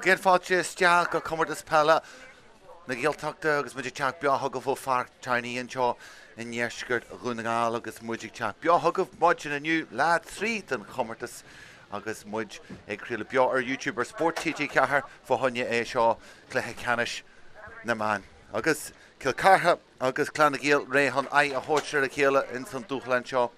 Bhur gcéad fáilte isteach go Comórtas Peile na Gaeltachta agus muid ag teacht beo chugaibh ó Pháirc Downey anseo i ndeisceart Dhún na nGall agus muid ag teacht beo chugaibh maidin inniu, lá 3 den chomórtas agus muid ag craoladh beo ar YouTube ar Spórt TG4 fá choinne é seo, cluiche ceannais na mban. Agus Cill Chartha agus Clann na Gael réidh chun aghaidh a thabhairt ar a chéile ins an dúshlán seo.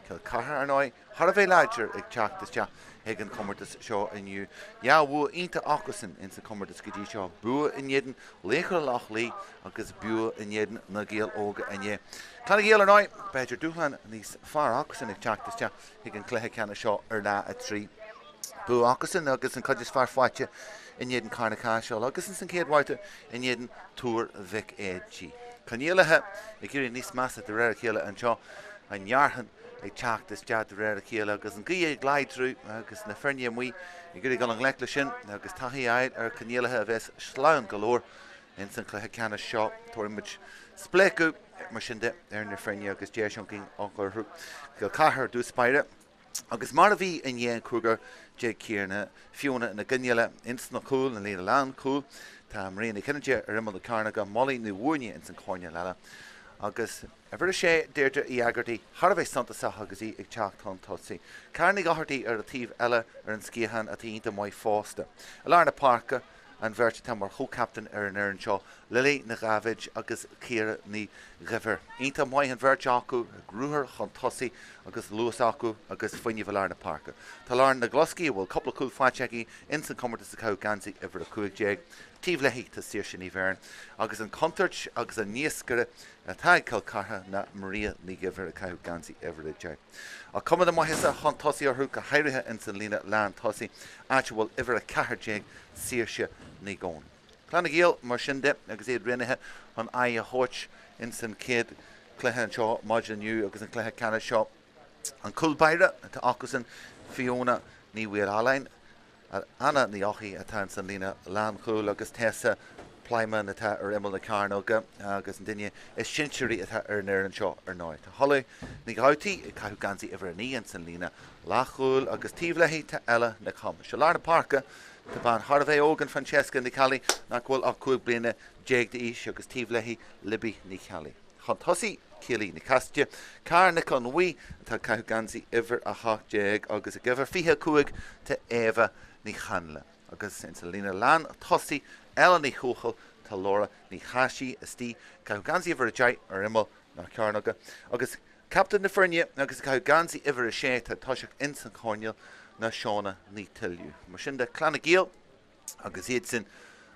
Cill Chartha, ar ndóigh, thar a bheith láidir ag teacht isteach chuig an chomórtas seo inniu. Dhá bhua iontach acusan ins an chomórtas go dtí seo, bua in éadan Laochra Loch Lao agus bua in éadan na Gaeil Óga inné. Clann na Gael, ar ndóigh, b'fhéidir dúshlán níos fearr acusan ag teacht isteach chuig an chluiche ceannais seo ar lá 3. Bua acusan agus an cuid is fearr faighte in éadan Carna Caiseal agus ins an chéad bhabhta in éadan Tuar Mhic Éadaigh. Coinníollacha ag éirí níos measa de réir a chéile anseo. An fhearthainn ag teacht isteach de réir a chéile agus an ghaoth ag láidriú agus na foirne amuigh ag iarraidh dul i ngleic leis sin agus taithí a fháil ar choinníollacha a bheas sleamhain go leor ins an chluiche ceannais seo. Tabharfaidh muid spléachadh mar sin de ar na foirne agus deis againn amharc orthu. Cill Chartha ar dtús báire. Agus mar a bhí inné an cúigear déag céanna, Fiona Nic Fhionnghaile ins na cúil, an líne lán chúil, tá Maria Nic Chinnéide ar imeall na cearnóige, Molly Ní Mhúirne ins an choirnéal eile agus uimhir 6, Deirdre Uí Éigeartaigh, thar a bheith suntasach agus í ag teacht chun tosaigh. Karen Ní Dhochartaigh ar an taobh eile ar an sciathán atá iontach maith fosta. I lár na páirce, an bheirt atá mar chomhchaptaen ar an fhoireann seo, Lily Nic Dháibhéid agus Ciara Ní Dhuibhir. Iontach maith an bheirt acu, ag ruathar chun tosaigh agus luas acu agus fuinneamh i lár na páirce. Tá Lauren Nic Bhloscaidh, a bhfuil cúpla cúl faighte aici ins an chomórtas ag caitheamh geansaí uimhir 15. Taobh léi tá Saoirse Ní Bheirn agus an chontúirt agus an iascaire atá ag Cill Chartha ná Maria Ní Dhuibhir ag caitheamh geansaí uimhir 10. Ach cuma na maitheasa chun tosaigh orthu, go háirithe ins an líne lán tosaigh, áit a bhfuil uimhir 14 Saoirse Ní Ghabhann. Clann na Gael, mar sin de, agus iad roghnaithe chun aghaidh a thabhairt ins an chéad chluiche anseo maidin inniu agus an cluiche ceannais seo. An cúl báire atá acusan, Fiona Ní Mhaolalláin, Anna Ní Eochaidh atá ins an líne lánchúil agus Tessa Plyman atá ar imeall na cearnóige agus an duine is sinsearaí atá ar an fhoireann seo ar ndóigh. Tá Holly Ní Dhabhtaí ag caitheamh geansaí uimhir 9 ins an líne leathchúil agus taobh léi tá Ella Nic Thomáis. I lár na páirce tá bean thar a bheith óg in Francesca Nic Cheallaigh nach bhfuil ach 15 bliana d'aois agus taobh léi Libby Ní Cheallaigh. Chun tosaigh, Kayleigh Nic Chasaide, Cara Nic Fhionnghaile atá ag caitheamh geansaí uimhir 18 agus ag uimhir 25 tá Éabha Ní Chonaill. Agus ins an líne lán tosaigh, Ella Ní Thuathail, tá Laura Ní Thaisí istigh ag caitheamh geansaí uimhir 10 ar imeall na cearnóige agus Captaen na foirne agus ag caitheamh geansaí uimhir 6 atá ag toiseacht ins an choirnéal ná Shauna Ní Tuiliú. Mar sin de, Clann na Gael agus iad sin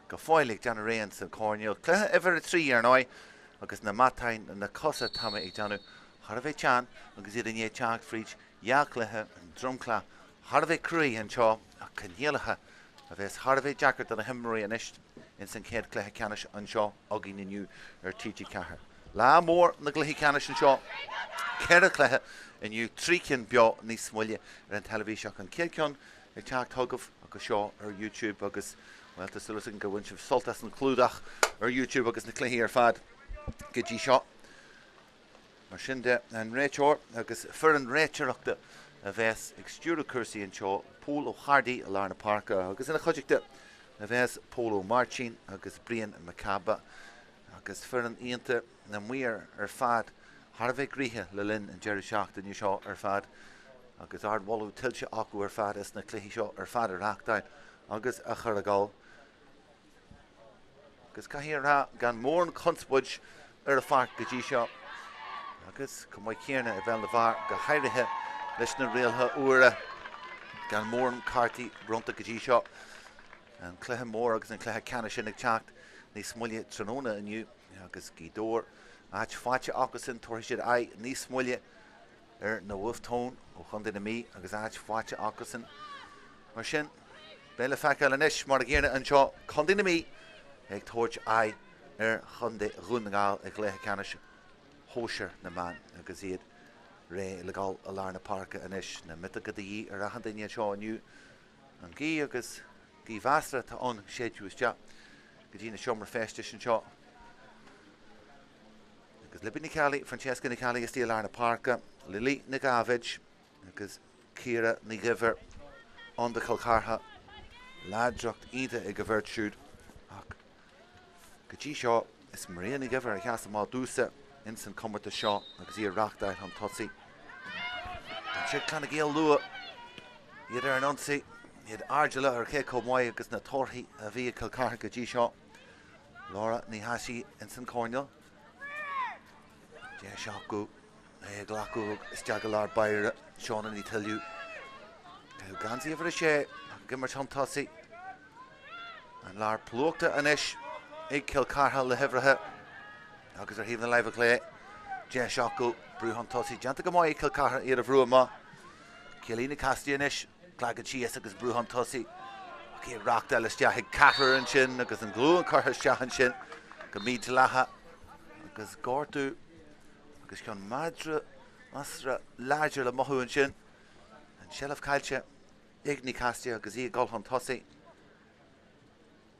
go fóill ag déanamh réidh ins an choirnéal. Cluiche uimhir 3 ar ndóigh agus na matáin, na cosa tá mé ag déanamh thar a bheith teann agus iad i ndiaidh teacht fríd dhá chluiche dromchla thar a bheith cruaidh anseo ach coinníollacha a bheas thar a bheith deacair do na himreoirí anois ins an chéad chluiche ceannais anseo againn inniu ar TG4. Lá mór na gcluichí ceannais anseo, ceithre chluiche inniu, trí cinn beo níos moille ar an teilifís ach an chéad cheann ag teacht chugaibh agus seo ar YouTube agus, bhuel, tá súil againn gur bhain sibh sult as an chlúdach ar YouTube agus na cluichí ar fad go dtí seo. Mar sin de, an réiteoir agus foireann réiteoireachta a bheas ag stiúradh cúrsaí anseo, Pól Ó hArdaí i lár na páirce agus ina chuideachta a bheas Pól Ó Máirtín agus Brian Mac Cába agus foireann iontach na maoir ar fad thar a bheith gnoitheach le linn an deireadh seachtaine seo ar fad agus ardmholadh tuillte acu ar fad as na cluichí seo ar fad a reáchtáil agus a chur ag dul. Agus caithfidh a rá gan mórán conspóid ar an pháirc go dtí seo agus chomh maith céanna i bpeil na bhfear go háirithe leis na rialacha úra gan mórán cártaí bronnta go dtí seo. An cluiche mór agus an cluiche ceannais sin ag teacht níos moille tráthnóna inniu agus Gaoth Dobhair áit faighte acusan tabharfaidh siad aghaidh níos moille ar na Wolfe Tone ó Chontae na Mí agus áit faighte acusan. Mar sin, beidh le feiceáil anois mar a gcéanna anseo, Contae na Mí ag tabhairt aghaidh ar Chontae Dhún na nGall i gcluiche ceannais shóisir na mban agus iad réidh le dul i lár na páirce anois. Na miotaga de dhíth ar achan duine anseo inniu. An ghaoth agus gaoth mheasartha atá ann ag séideadh isteach go dtí na seomra feistis anseo. Agus Libby Nic Cheallaigh, Francesca Nic Cheallaigh istigh i lár na páirce, Lily Nic Dháibhéid agus Ciara Ní Dhuibhir ann do Chill Chartha. Láidreacht iontach ag an bheirt siúd ach go dtí seo is Maria Nic Uidhir a sheas amach domhsa ins an comórtas seo agus í ag reachtáil chun tosaigh. Ansin Clanna Gael luath, iad ar an ionsaí, iad airdeallach ar cé chomh maith agus na torthaí a bhí ag Cill Chartha go dtí seo. Laura Ní Thaisí ins an choirnéal. Deis acu é a ghlacadh isteach i lár báire, Shauna Ní Tuiliú. Caitheadh geansaí uimhir 6 ach ag imirt chun tosaigh. An lár plúchta anois ag Cill Chartha le huimhreacha agus ar thaobh na láimhe clé, deis acu brú chun tosaigh déanta go maith ag Cill Chartha iad a bhrú amach. Kayleena Cassidy anois, leagan síos agus brú chun tosaigh ach í ag reachtáil isteach ag ceathrar ansin agus an ghlúin curtha isteach ansin go mídhleathach agus gortú agus ceann madra measartha láidir le mothú ansin. An tseilbh caillte ag Ní Cassidy agus í ag dul chun tosaigh.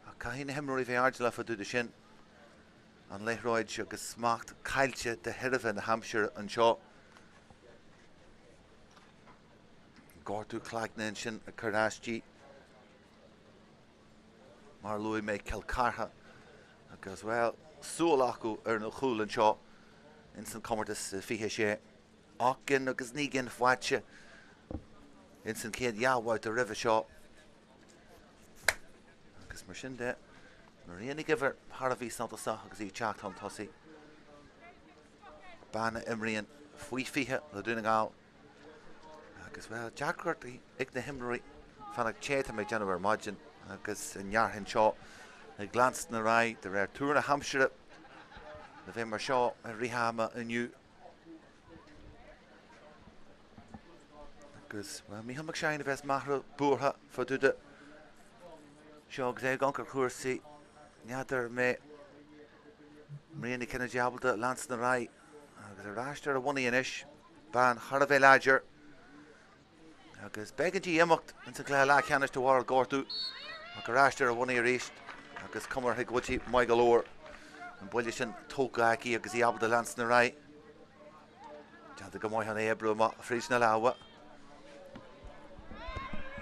Ach caithfidh na himreoirí bheith airdeallach fá dtaobh de sin. An liathróid agus smacht caillte de thairbhe na haimsire anseo. Gortú cloigne ansin ag cur as di. Mar a luaigh mé, Cill Chartha agus, bhuel, súil acu ar an chúl anseo ins an comórtas 26. 8 gcinn agus 9 gcinn faighte ins an chéad dhá bhabhta roimhe seo. Agus mar sin de, Maria Nic Uidhir thar a bheith suntasach agus í ag teacht chun tosaigh. Bean a imríonn faoi 20 le Dún na nGall. Agus, bhuel, deacrachtaí ag na himreoirí fanacht te tá mé ag déanamh ar maidin agus an fhearthainn seo ag leanstan ar aghaidh de réir tuar na haimsire le bheith mar seo i rith ama inniu. Agus, bhuel, Mícheál Mac Seáin a bheas measartha buartha fá dtaobh de seo agus é ag amharc ar chúrsaí. N'fheadar an mbeidh Maria Nic Cinnéide ábalta leanstan ar aghaidh agus ar ais ar a bonnaí anois. Bean thar a bheith láidir agus b'éigean di imeacht ins an gcluiche leathcheannais de bharr gortú ach ar ais ar a bonnaí arís agus cuma uirthi go bhfuil sí maith go leor. An buille sin tógtha aici agus í ábalta leanstan ar aghaidh. Déanta go maith chun é a oibriú amach fríd na lámha.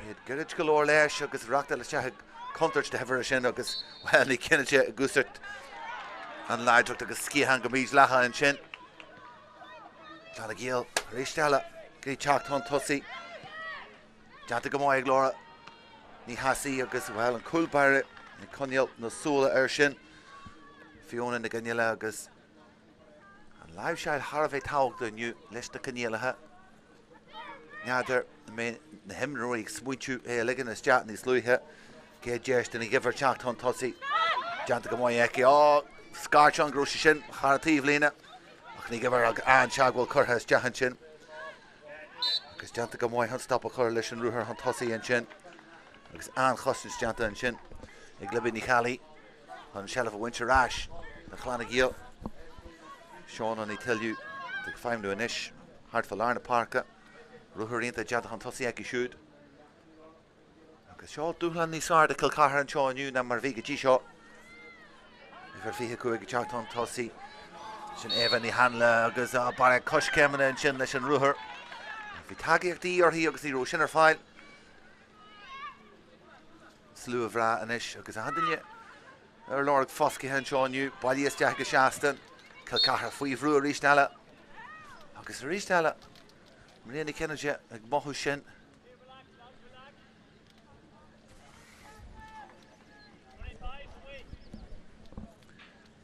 Iad gairid go leor leis agus reachtáil isteach i gcontúirt de thairbhe sin agus, bhuel, Ní Chinnéide ag úsáid an láidreacht agus sciathán go mídhleathach ansin. Clanna Gael arís eile ag teacht chun tosaigh. Déanta go maith ag Laura Ní Theasaí agus, bhuel, an cúl báire ag coinneáil na súile air sin. Fiona Nic Fhionnghaile agus An láimhseáil thar a bheith tábhachtach inniu leis na coinníollacha. N'fheadar an mbeidh na himreoirí ag smaointiú é a ligean isteach níos luaithe. Chéad deis do Ní Dhuibhir teacht chun tosaigh. Déanta go maith aici. Á, scairt ann go raibh sé sin thar an taobhlíne. Ach Ní Dhuibhir ag an-teagmháil curtha isteach ansin. Agus déanta go maith chun stop a chur leis an ruathar chun tosaigh ansin. Agus an-chosaint déanta ansin ag Libby Ní Cheallaigh. Chun an seilbh a bhaint ar ais do Chlanna Gael. Shauna Ní Tuiliú ag feidhmiú anois thart fá lár na páirce. Ruathar iontach déanta chun tosaigh aici siúd. Agus seo dúshlán níos fearr do Chill Chartha anseo inniu ná mar a bhí go dtí seo. Uimhir 25 ag teacht chun tosaigh. Sin Eva Ní Hanla agus barraíocht coiscéimeanna ansin leis an ruathar. Bhí tacaíocht de dhíth uirthi agus ní raibh sin ar fáil. Slua bhreá anois agus achan duine ar lorg foscaithe anseo inniu. Bailithe isteach ag an seastán. Cill Chartha faoi bhrú arís eile. Agus arís eile, Maria Nic Cinnéide ag mothú sin.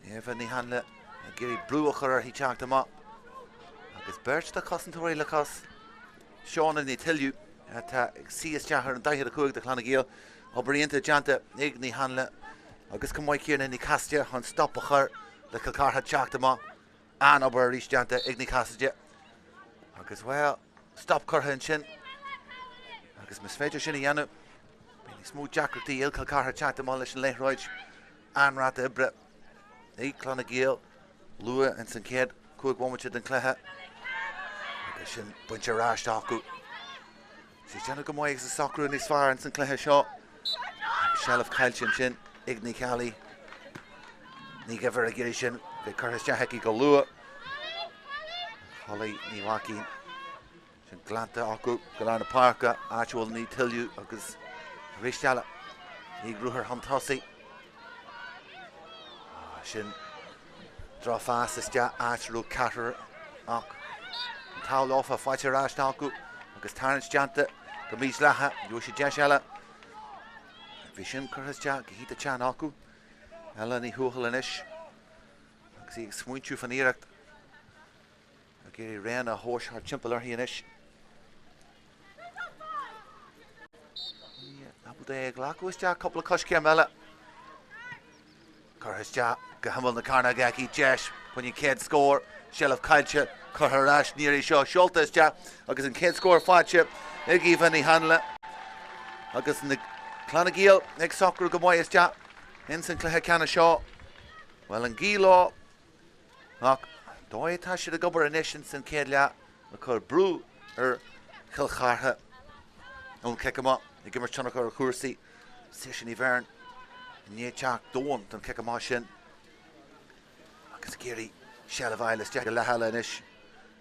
Eva Ní Hanla ag iarraidh brú a chur uirthi teacht amach. Agus beirt de chosantóirí le cos. Shauna Ní Tuiliú atá ag suí isteach ar an 45 de Chlanna Gael. Obair iontach déanta ag Ní Hanla agus chomh maith céanna Ní Casaide chun stop a chur le Cill Chartha teacht amach. An-obair arís déanta ag Ní Chasaide. Agus, bhuel, stop curtha ansin. Agus más féidir sin a dhéanamh, beidh níos mó deacrachtaí ag Cill Chartha teacht amach leis an liathróid. An-ráta oibre ag Clanna Gael luath ins an chéad 5 bhomaite den chluiche. Agus sin bainte ar ais acu. Is iad déanamh go maith agus ag socrú níos fearr ins an chluiche seo. Seilbh caillte ansin ag Ní Cheallaigh. Ní Dhuibhir ag iarraidh sin bheith curtha isteach aici go luath. Holly Ní Mhaicín. Sin glanta acu go lár na páirce, áit a bhfuil Ní Tuiliú agus arís eile. Í ag ruathar chun tosaigh. Sin drochphas isteach áit a raibh ceathrar ach an t-ádh leofa faighte ar ais acu agus tarraingt déanta go mídhleathach. Gheobhaidh siad deis eile. Bhí sin curtha isteach go hiontach teann acu. Ella Ní Thuathail anois agus í ag smaointiú fan iarracht. Ag iarraidh raon a thabhairt thart timpeall uirthi anois. Ábalta é a ghlacadh isteach cúpla coiscéim eile. Curtha isteach go himeall na cearnóige aici, deis, fá choinne an chéad scór, seilbh caillte, curtha ar ais, an iarraidh seo seolta isteach agus an chéad scór faighte ag Aoibhe Ní Hanla agus na Clanna Gael ag socrú go maith isteach ins an cluiche ceannais seo. Bhuel, an ghaoth leo Ach an dóigh atá siad ag obair anois ins an chéad leath ag cur brú ar Chill Chartha ón chic amach ag imirt tionchar ar chúrsaí. Saoirse Ní Bheirn i ndiaidh teacht domhain don chic amach sin agus ag iarraidh seilbh a fháil isteach i leath eile anois.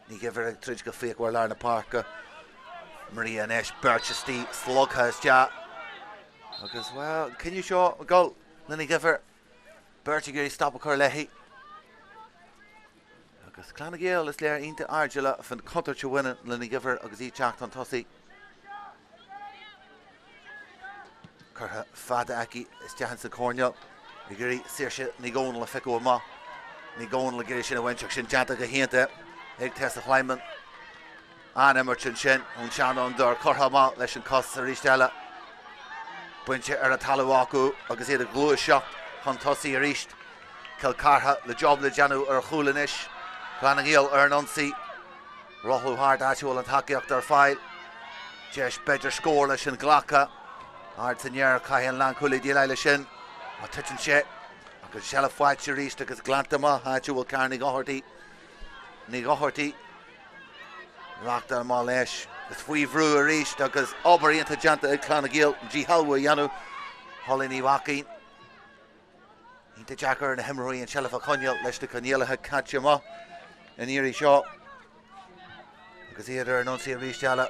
Ní Dhuibhir ag troid go fíochmhar lár na páirce. Maria anois, beirt istigh slogtha isteach agus, bhuel, an cinneadh seo ag dul le Ní Dhuibhir. Beirt ag iarraidh stop a chur léi. Agus Clann na Gael, is léir, iontach airdeallach fan chontúirt a bhaineann le Ní Dhuibhir agus í ag teacht chun tosaigh. Curtha fada aici isteach ins an choirnéal. Ag iarraidh Saoirse Ní Dhomhnaill a phiocadh amach. Ní Dhomhnaill ag iarraidh sin a bhaint ach sin déanta go hiontach ag Tessa Kleiman. An-imirt ansin ón seanfhondúir, curtha amach leis an cos arís eile. Bainte ar an talamh acu agus iad ag gluaiseacht chun tosaigh arís. Cill Chartha le job le déanamh ar chúl anois. Clann na nGael ar an ionsaí. Rothlú thart áit a bhfuil an tacaíocht ar fáil. Deis b'fhéidir scór leis an ghlacadh. Ard san aer, caithfidh an lánchúlaí déileáil leis sin. Má titeann sé agus an seilbh faighte arís agus glanta amach áit a bhfuil Karen Ní Dhochartaigh. Ní Dhochartaigh. Reáchtáil amach leis. Is faoi bhrú arís agus obair iontach déanta ag Clann na Gael an díshealbhú a dhéanamh. Holly Ní Mhaicín. Iontach deacair ar na himreoirí an tseilbh a choinneáil leis na coinníollacha caite amach an iarraidh seo. Agus iad ar an ionsaí arís eile.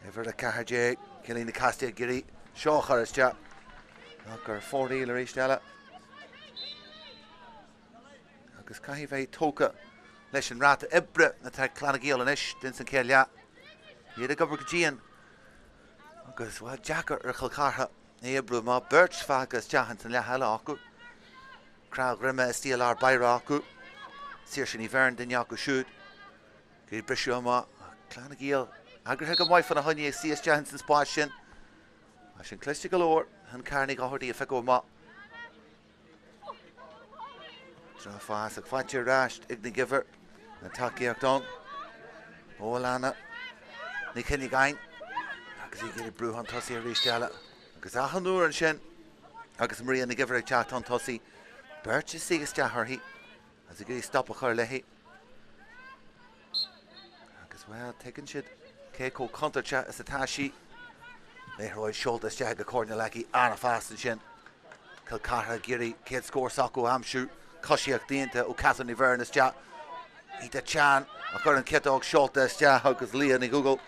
Uimhir 14, Cillian de Castella ag iarraidh seo a chur isteach. Ach ar fóraoil arís eile. Agus caithfidh bheith tógtha leis an ráta oibre atá ag Clanna Gael anois ins an chéad leath. Iad ag obair go dian agus, bhuel, deacair ar Chill Chartha é oibriú amach. Beirt fágtha isteach ins an leath eile acu. Crá dhroime istigh i lár báire acu. Saoirse Ní Bheirn duine acu siúd. Ag iarraidh briseadh amach. Clanna Gael eagraithe go maith fána choinne ag suí isteach ins an spás sin. Tá sin cliste go leor. An Karen Ní Dhochartaigh a phiocadh amach. Drochphas ach faighte ar ais ag Ní Dhuibhir. An tacaíocht ann ó Alana Ní Chuinneagáin agus í ag iarraidh brú chun tosaigh arís eile. Agus achan uair ansin agus Maria Ní Dhuibhir ag teacht chun tosaigh, beirt istigh isteach uirthi agus ag iarraidh stop a chur léi. Agus, bhuel, tuigeann siad cé chomh contúirteach is atá sí. Liathróid seolta isteach ag an choirnéal aici, an-phas ansin. Cill Chartha ag iarraidh céad scór s'acu a aimsiú. Coisíocht iontach ó Catherine Ní Bheirn isteach. Iontach teann a chuir an chiotóg seolta isteach agus Leah Ní Dhubhghaill.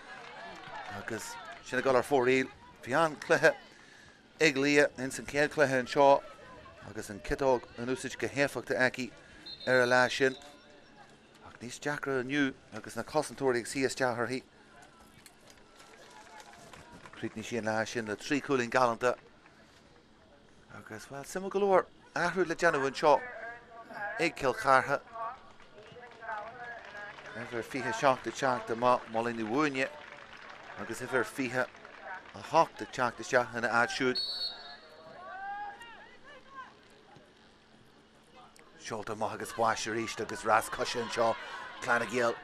Agus sin ag dul ar fóraoil. Bhí an-chluiche ag Leah ins an chéad chluiche anseo agus an chiotóg in úsáid go héifeachtach aici ar an lá sin. Ach níos deacra inniu agus na cosantóirí ag suí isteach uirthi. Chríochnaigh sí an lá sin le 3 chúilín galánta. Agus, bhuel, suimiúil go leor, athrú le déanamh anseo ag Cill Chartha. Uimhir 27 ag teacht amach, Molly Ní Mhúine, agus uimhir 28 ag teacht isteach ina áit siúd. Seolta amach agus spáis arís agus rás coise anseo. Clanna Gael.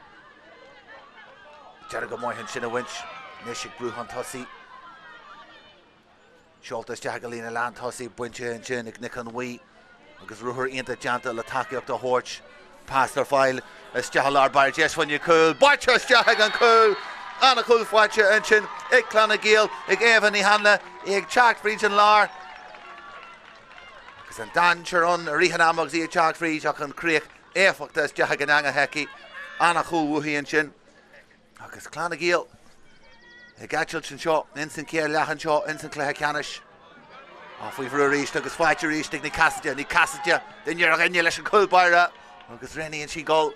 Deireadh go maith ansin a bhaint. Anois ag brú chun tosaigh. Seolta isteach ag an líne lán tosaigh. Bainte ansin ag Nic an Bhaoi. Agus ruathar iontach déanta le tacaíocht a thabhairt. Pas ar fáil isteach i lár báire. Deis fá choinne cúl. Bainte isteach ag an cúl. Ana-chúl faighte ansin ag Clanna Gael ag Éabha Ní Hanla. Í ag teacht fríd an lár. Agus an dainséar ann i rith an ama agus í ag teacht fríd ach an chríoch éifeachtach isteach ag an eangach aici. Ana-chúl uaithi ansin. Agus Clanna Gael. Ag eitilt anseo ins an chéad leath anseo ins an cluiche ceannais. Á faoi bhrú arís agus faighte arís ag Ní Chasaide. Ní Chasaide duine ar dhuine leis an chúl báire agus roghnaíonn sí dul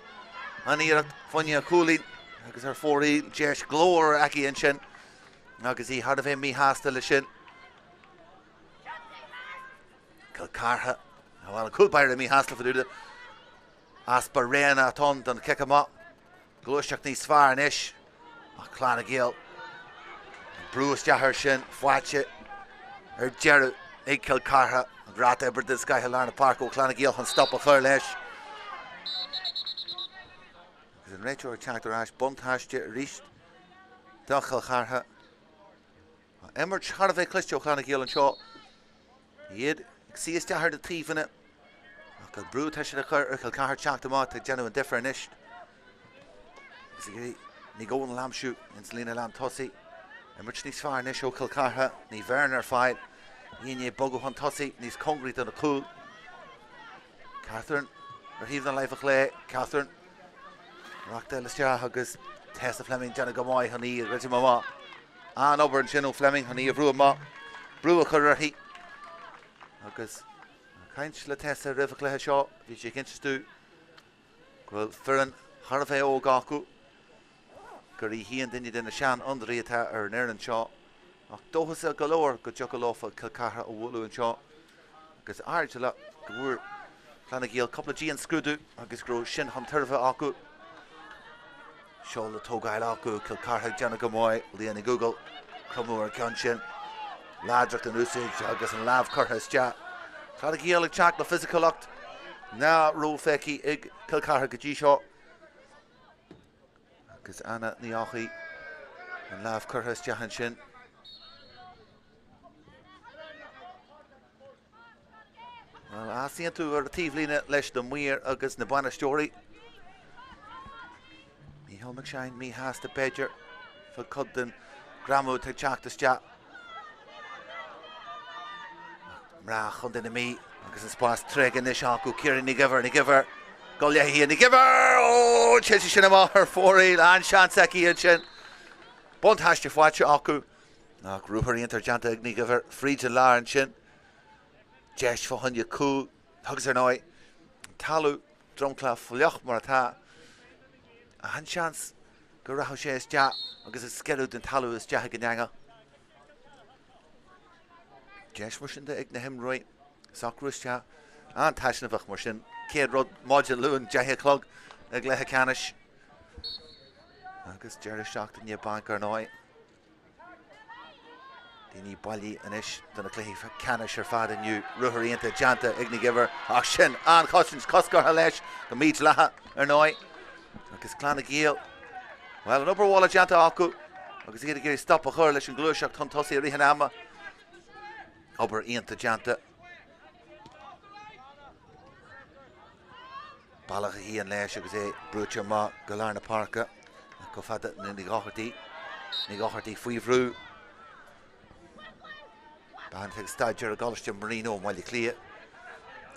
an iarracht fá choinne an chúilín agus ar fóraoil deis glórmhar aici ansin agus í thar a bheith míshásta leis sin. Cill Chartha, bhuel an cúl báire míshásta fá dtaobh de. Easpa roghanna atá ann don chic amach. Gluaiseacht níos fearr anois ach Clann na nGael ag brú isteach air sin, faighte ar deireadh ag Cill Chartha. An ráta oibre den scoth i lár na páirce ó Chlann na nGael chun stop a chur leis. Agus an réiteoir ag teacht ar ais, buntáiste arís do Chill Chartha. Imirt thar a bheith cliste ó Chlann na nGael anseo. Iad ag suí isteach ar na taobhanna ach an brú atá siad a chur ar Chill Chartha teacht amach ag déanamh an difear anois. Agus ag iarraidh Ní Ghabhann a aimsiú ins líne lán tosaigh. Imirt níos fearr anois ó Chill Chartha, Ní Bheirn ar fáil. Í i ndiaidh bogadh chun tosaigh níos cóngaraí do na cúil. Catherine ar thaobh na láimhe clé, Catherine reachtáil isteach agus Tessa Fleming déanamh go maith chun í a dhruidim amach. An-obair ansin ó Fleming chun í a bhrú amach, brú a chur uirthi. Agus ag caint le Tessa roimh an chluiche seo, bhí sí ag insint domh go bhfuil foireann thar a bheith óg acu, gur í féin duine de na seanfhondúirí atá ar an fhoireann seo, ach dóchasach go leor go dtiocfadh leofa Cill Chartha a bhualadh anseo. Agus airdeallach go bhfuair Clann na nGael cúpla dianscrúdú agus go raibh sin chun tairbhe acu. Seo le tógáil acu, Cill Chartha ag déanamh go maith, Leah Ní Dhubhghaill, cromadh ar an gceann sin. Láidreacht in úsáid agus an lámh curtha isteach. Clann na nGael ag teacht le fisiciúlacht nach raibh feicthe ag Cill Chartha go dtí seo. Agus Anna Ní Eochaidh, an lámh curtha isteach ansin. Bhuel, easaontú ar an taobhlíne leis na maoir agus na bainisteoirí. Mícheál McShane míshásta b'fhéidir fá cuid den greamú atá ag teacht isteach. Mná Chontae na Mí agus an spás tréigthe anois acu. Ciara Ní Dhuibhir, Ní Dhuibhir, goil léi, Ní Dhuibhir! Ó, tite sin amach ar fóraoil, an-seans aici ansin. Buntáiste faighte acu. Ach ruathar iontach déanta ag Ní Dhuibhir fríd an lár ansin. Deis fá choinne cúl agus ar ndóigh, an talamh dromchla fliuch mar atá. An-seans go rachadh sé isteach agus ag sceithreadh den talamh isteach ag an eangach. Deis mar sin de ag na himreoirí socrú isteach. An-taitneamhach mar sin. Céad rud maidin Luain, 10 a chlog i gcluiche ceannais. Agus deireadh seachtaine bainc ar ndóigh. Daoine bailithe anois do na cluichí ceannais ar fad inniu. Ruathar iontach déanta ag Ní Dhuibhir ach sin an-chosaint, cosc curtha leis go mídhleathach ar ndóigh. Agus Clann na nGael, bhuel, an obair bhaile déanta acu agus iad ag iarraidh stop a chur leis an ghluaiseacht chun tosaigh i rith an ama. Obair iontach déanta. Bealach a haon leis agus é brúite amach go lár na páirce chomh fada le Ní Dhochartaigh. Ní Dhochartaigh faoi bhrú. Bean ag staidéar i gColáiste Marino i mBaile Átha Cliath.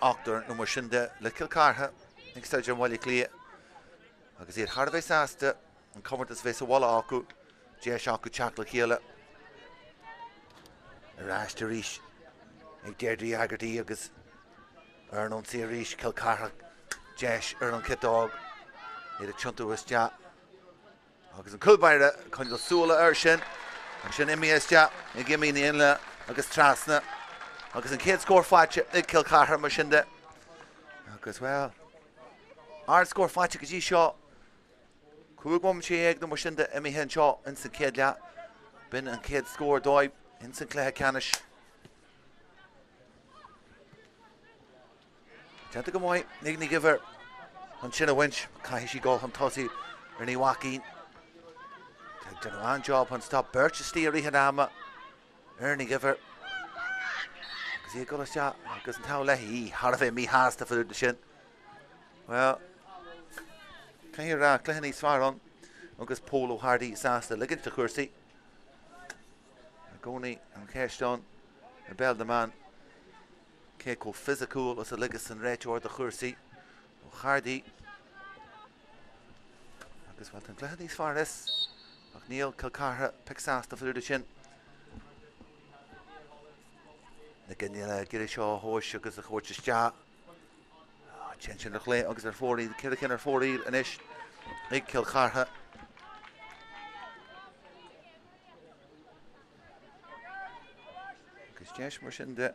Ochtar nó mar sin de le Cill Chartha ag staidéar i mBaile Átha Cliath agus iad thar a bheith sásta an comórtas a bheith sa bhaile acu, deis acu teacht le chéile. Ar ais arís ag Deirdre Hegarty agus Ar an ionsaí arís, Cill Chartha, deis ar an chiotóg, iad ag tiontú isteach agus an cúl báire ag coinneáil súile air sin. Ansin imithe isteach ag Amy Ní Fhionnghaile agus trasna agus an chéad scór faighte ag Cill Chartha mar sin de. Agus, bhuel, ardscór faighte go dtí seo. 15 bomaite nó mar sin de imithe anseo ins an chéad leath. B'in an chéad scór dóibh ins an cluiche ceannais. Déanta go maith ag Ní Dhuibhir chun sin a bhaint. Caithfidh sí dul chun tosaigh ar Ní Mhaicín. Tá ag déanamh an-job chun stop beirt istigh i rith an ama ar Ní Dhuibhir. Agus í ag dul isteach agus an t-ádh léi í thar a bheith míshásta fá dtaobh de sin. Bhuel, caithfidh a rá, cluiche níos fearr ann agus Pól Ó hArdaí sásta ligint do chúrsaí. I gcónaí an cheist ann i bpeil na mban, cé chomh fisiciúil is a ligeas an réiteoir do chúrsaí Ó hArdaí. Agus bhuel, tá an cluiche níos fearr is. Ach níl Cill Chartha pioc sásta fá dtaobh de sin. Na Gineala ag iarraidh seo a thomhais agus a thabhairt isteach. Téann sin ar chlé agus ar fóraoil, 4 cinn ar fóraoil anois ag Cill Chartha. Agus deis mar sin de,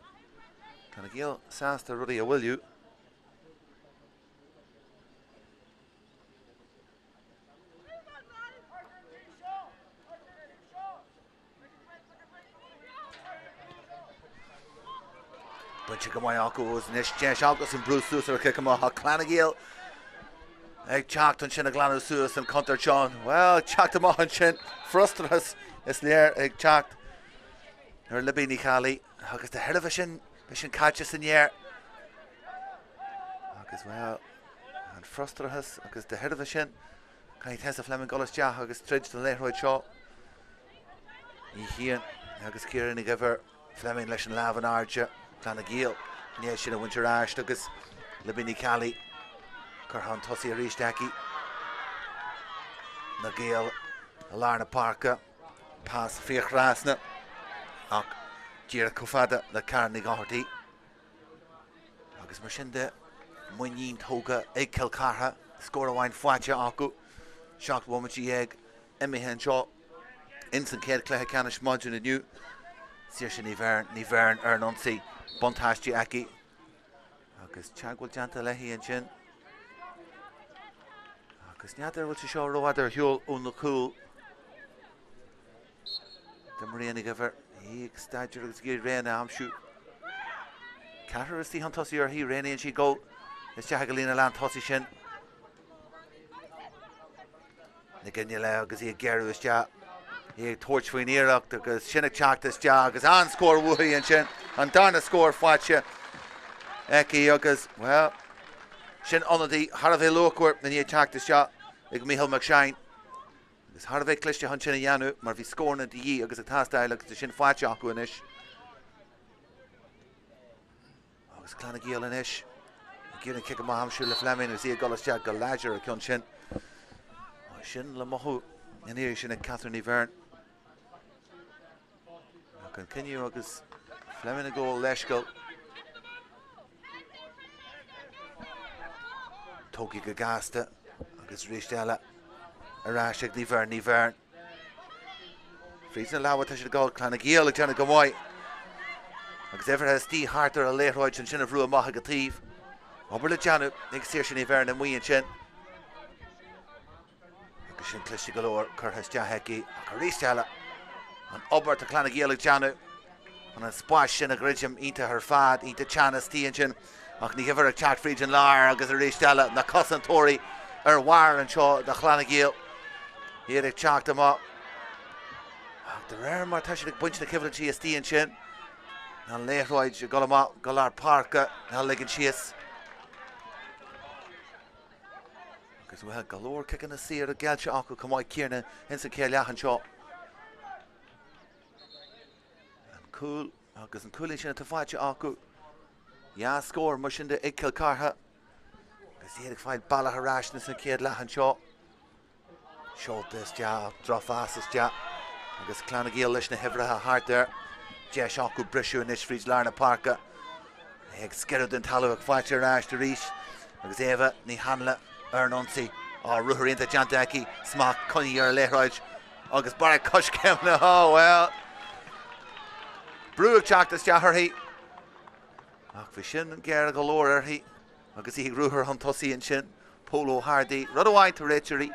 tá na Gaeil sásta rudaí a mhoilliú. Bainte go maith acu agus anois deis agus an brú suas ar an chic amach ach Clanna Gael ag teacht ansin a ghlanadh suas an contúirt seo. Bhuel, teacht amach ansin, frustrachas is léir ag teacht ar Libby Ní Cheallaigh agus de thairbhe sin, bhí sin caite san aer. Agus bhuel, an frustrachas agus de thairbhe sin, Caithfidh Tessa Fleming dul isteach agus troid don liathróid seo. Ní Chian agus Ciara Ní Dhuibhir, Fleming leis an lámh in airde, Clann na Gael i ndiaidh sin a bhaint ar ais agus Libby Ní Cheallaigh curtha chun tosaigh arís aici. Na Gaeil i lár na páirce, pas fíorthrasna ach díreach chomh fada le Karen Ní Dhochartaigh. Agus mar sin de, muinín tógtha ag Cill Chartha, scór amháin faighte acu, 17 bhomaite imithe anseo ins an chéad chluiche ceannais maidin inniu. Saoirse Ní Bheirn, Ní Bheirn ar an ionsaí, buntáiste aici agus teagmháil déanta léi ansin. Agus n'fheadar an bhfuil sé seo rófhada ar shiúl ón chúl. Do Maria Ní Dhuibhir, í ag staidéar agus ag iarraidh Réanna a aimsiú. Ceathrar istigh chun tosaigh uirthi, roghnaíonn sí dul isteach ag an líne lán tosaigh sin. Na Gineala agus í ag géarú isteach, í ag tabhairt faoin iarracht agus sin ag teacht isteach agus an-scór uaithi ansin, an darna scór faighte aici agus, bhuel, sin ionadaí thar a bheith luachmhar i ndiaidh teacht isteach ag Mícheál McShane. Agus thar a bheith cliste chun sin a dhéanamh mar bhí scóranna de dhíth agus ag teastáil agus tá sin faighte acu anois. Agus Clanna Gael anois ag iarraidh an cic amach a aimsiú le Fleming agus í ag dul isteach go láidir ar an gceann sin. Sin le mothú an iarraidh sin ag Catherine Ní Bheirn. Ach an cinneadh agus Fleming ag gabháil leithscéal. Tógtha go gasta agus arís eile ar ais ag Ní Bheirn, Ní Bheirn. Fríd na lámha tá siad ag dul, Clanna Gael ag déanamh go maith. Agus uimhreacha istigh thart ar an liathróid ansin a bhrú amach ag an taobh. Obair le déanamh ag Saoirse Ní Bheirn amuigh ansin. Agus sin cliste go leor curtha isteach aici ach arís eile an obair atá Clanna Gael ag déanamh chun an spás sin a dhruidim iontach ar fad, iontach teann istigh ansin ach Ní Dhuibhir ag teacht fríd an lár agus arís eile na cosantóirí ar bharr anseo do Chlanna Gael. Iad ag teacht amach ach de réir mar tá siad ag baint na coimhlintí istigh ansin an liathróid ag dul amach go lár páirce á ligean síos. Agus bhuel, go leor ciceanna saora géillte acu chomh maith céanna ins an chéad leath anseo. An cúl agus an cúilín sin atá faighte acu. Dhá scór mar sin de ag Cill Chartha. Agus iad ag fáil bealach ar ais ins an chéad leath anseo. Seolta isteach, drochphas isteach agus Clanna Gael leis na huimhreacha thart air. Deis acu briseadh anois fríd lár na páirce. É ag sciorradh den talamh ach faighte ar ais arís agus Éabha Ní Hanla ar an ionsaí. Á, ruathar iontach déanta aici, smacht coinnithe ar an liathróid agus barra coiscéimeanna. Á, bhuel. Brú ag teacht isteach uirthi. Ach bhí sin géar go leor uirthi. Agus í ag ruathar chun tosaigh ansin, Pól Ó hArdaí, rud amháin tá réiteoirí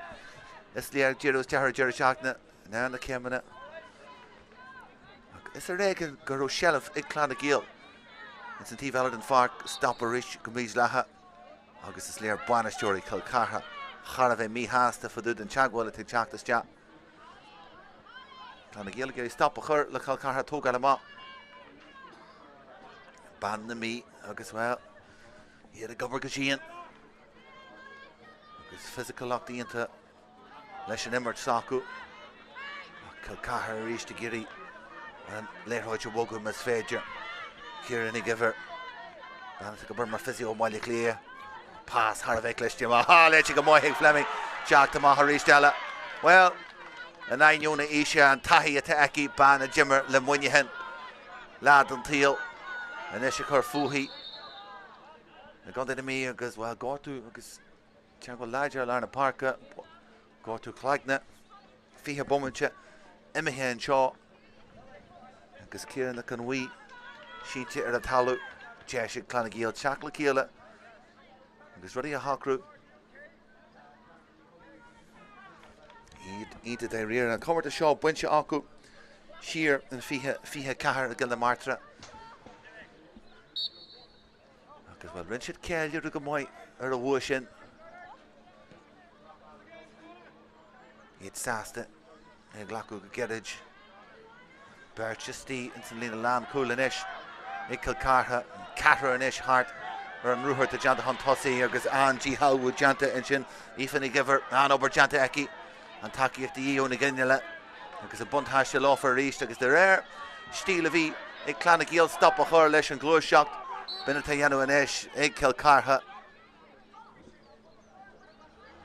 is léir ag díriú isteach ar an deireadh seachtaine ná na céimeanna. Ach is ar éigean go raibh seilbh ag Clanna Gael ins an taobh eile den pháirc, stop arís go mídhleathach agus is léir bainisteoirí Chill Chartha thar a bheith míshásta fá dtaobh den teagmháil atá ag teacht isteach. Clanna Gael ag iarraidh stop a chur le Cill Chartha tógáil amach. Bean na Mí agus, bhuel, iad ag obair go dian agus fisiciúlacht iontach leis an imirt s'acu. Ach Cill Chartha arís ag iarraidh an liathróid a bhogadh más féidir. Ciara Ní Dhuibhir, bean atá ag obair mar physio i mBaile Átha Cliath. Pas thar a bheith cliste amach. Ah, léite go maith ag Fleming. Teacht amach arís eile. Bhuel. In ainneoin a aoise, an taithí atá aici, bean a d'imir le Muineachán lá den tsaol, anois ag cur fúithi i gContae na Mí agus, bhuel, gortú agus teagmháil láidir i lár na páirce, gortú cloigne, 20 bomaite imithe anseo agus Ciara Nic an Bhaoith sínte ar an talamh, deis ag Clanna Gael teacht le chéile agus rudaí a shocrú. Iad iontach dáiríre. An comórtas seo bainte acu siar in 2024 i gCill na Martra. Agus bhuel, rinne siad ceiliúradh go maith ar an bhua sin. Iad sásta é a ghlacadh go gairid. Beirt istigh ins an líne lánchúil anois ag Cill Chartha, ceathrar anois thart ar an ruathar atá déanta chun tosaigh agus an-díshealbhú déanta ansin. Aoife Ní Dhuibhir, an-obair déanta aici, an tacaíocht de dhíth ó na ginealaigh agus an buntáiste leofa arís agus de réir stíl a bhí ag Clann na Gael stop a chur leis an ghluaiseacht, b'in atá á dhéanamh anois ag Cill Chartha.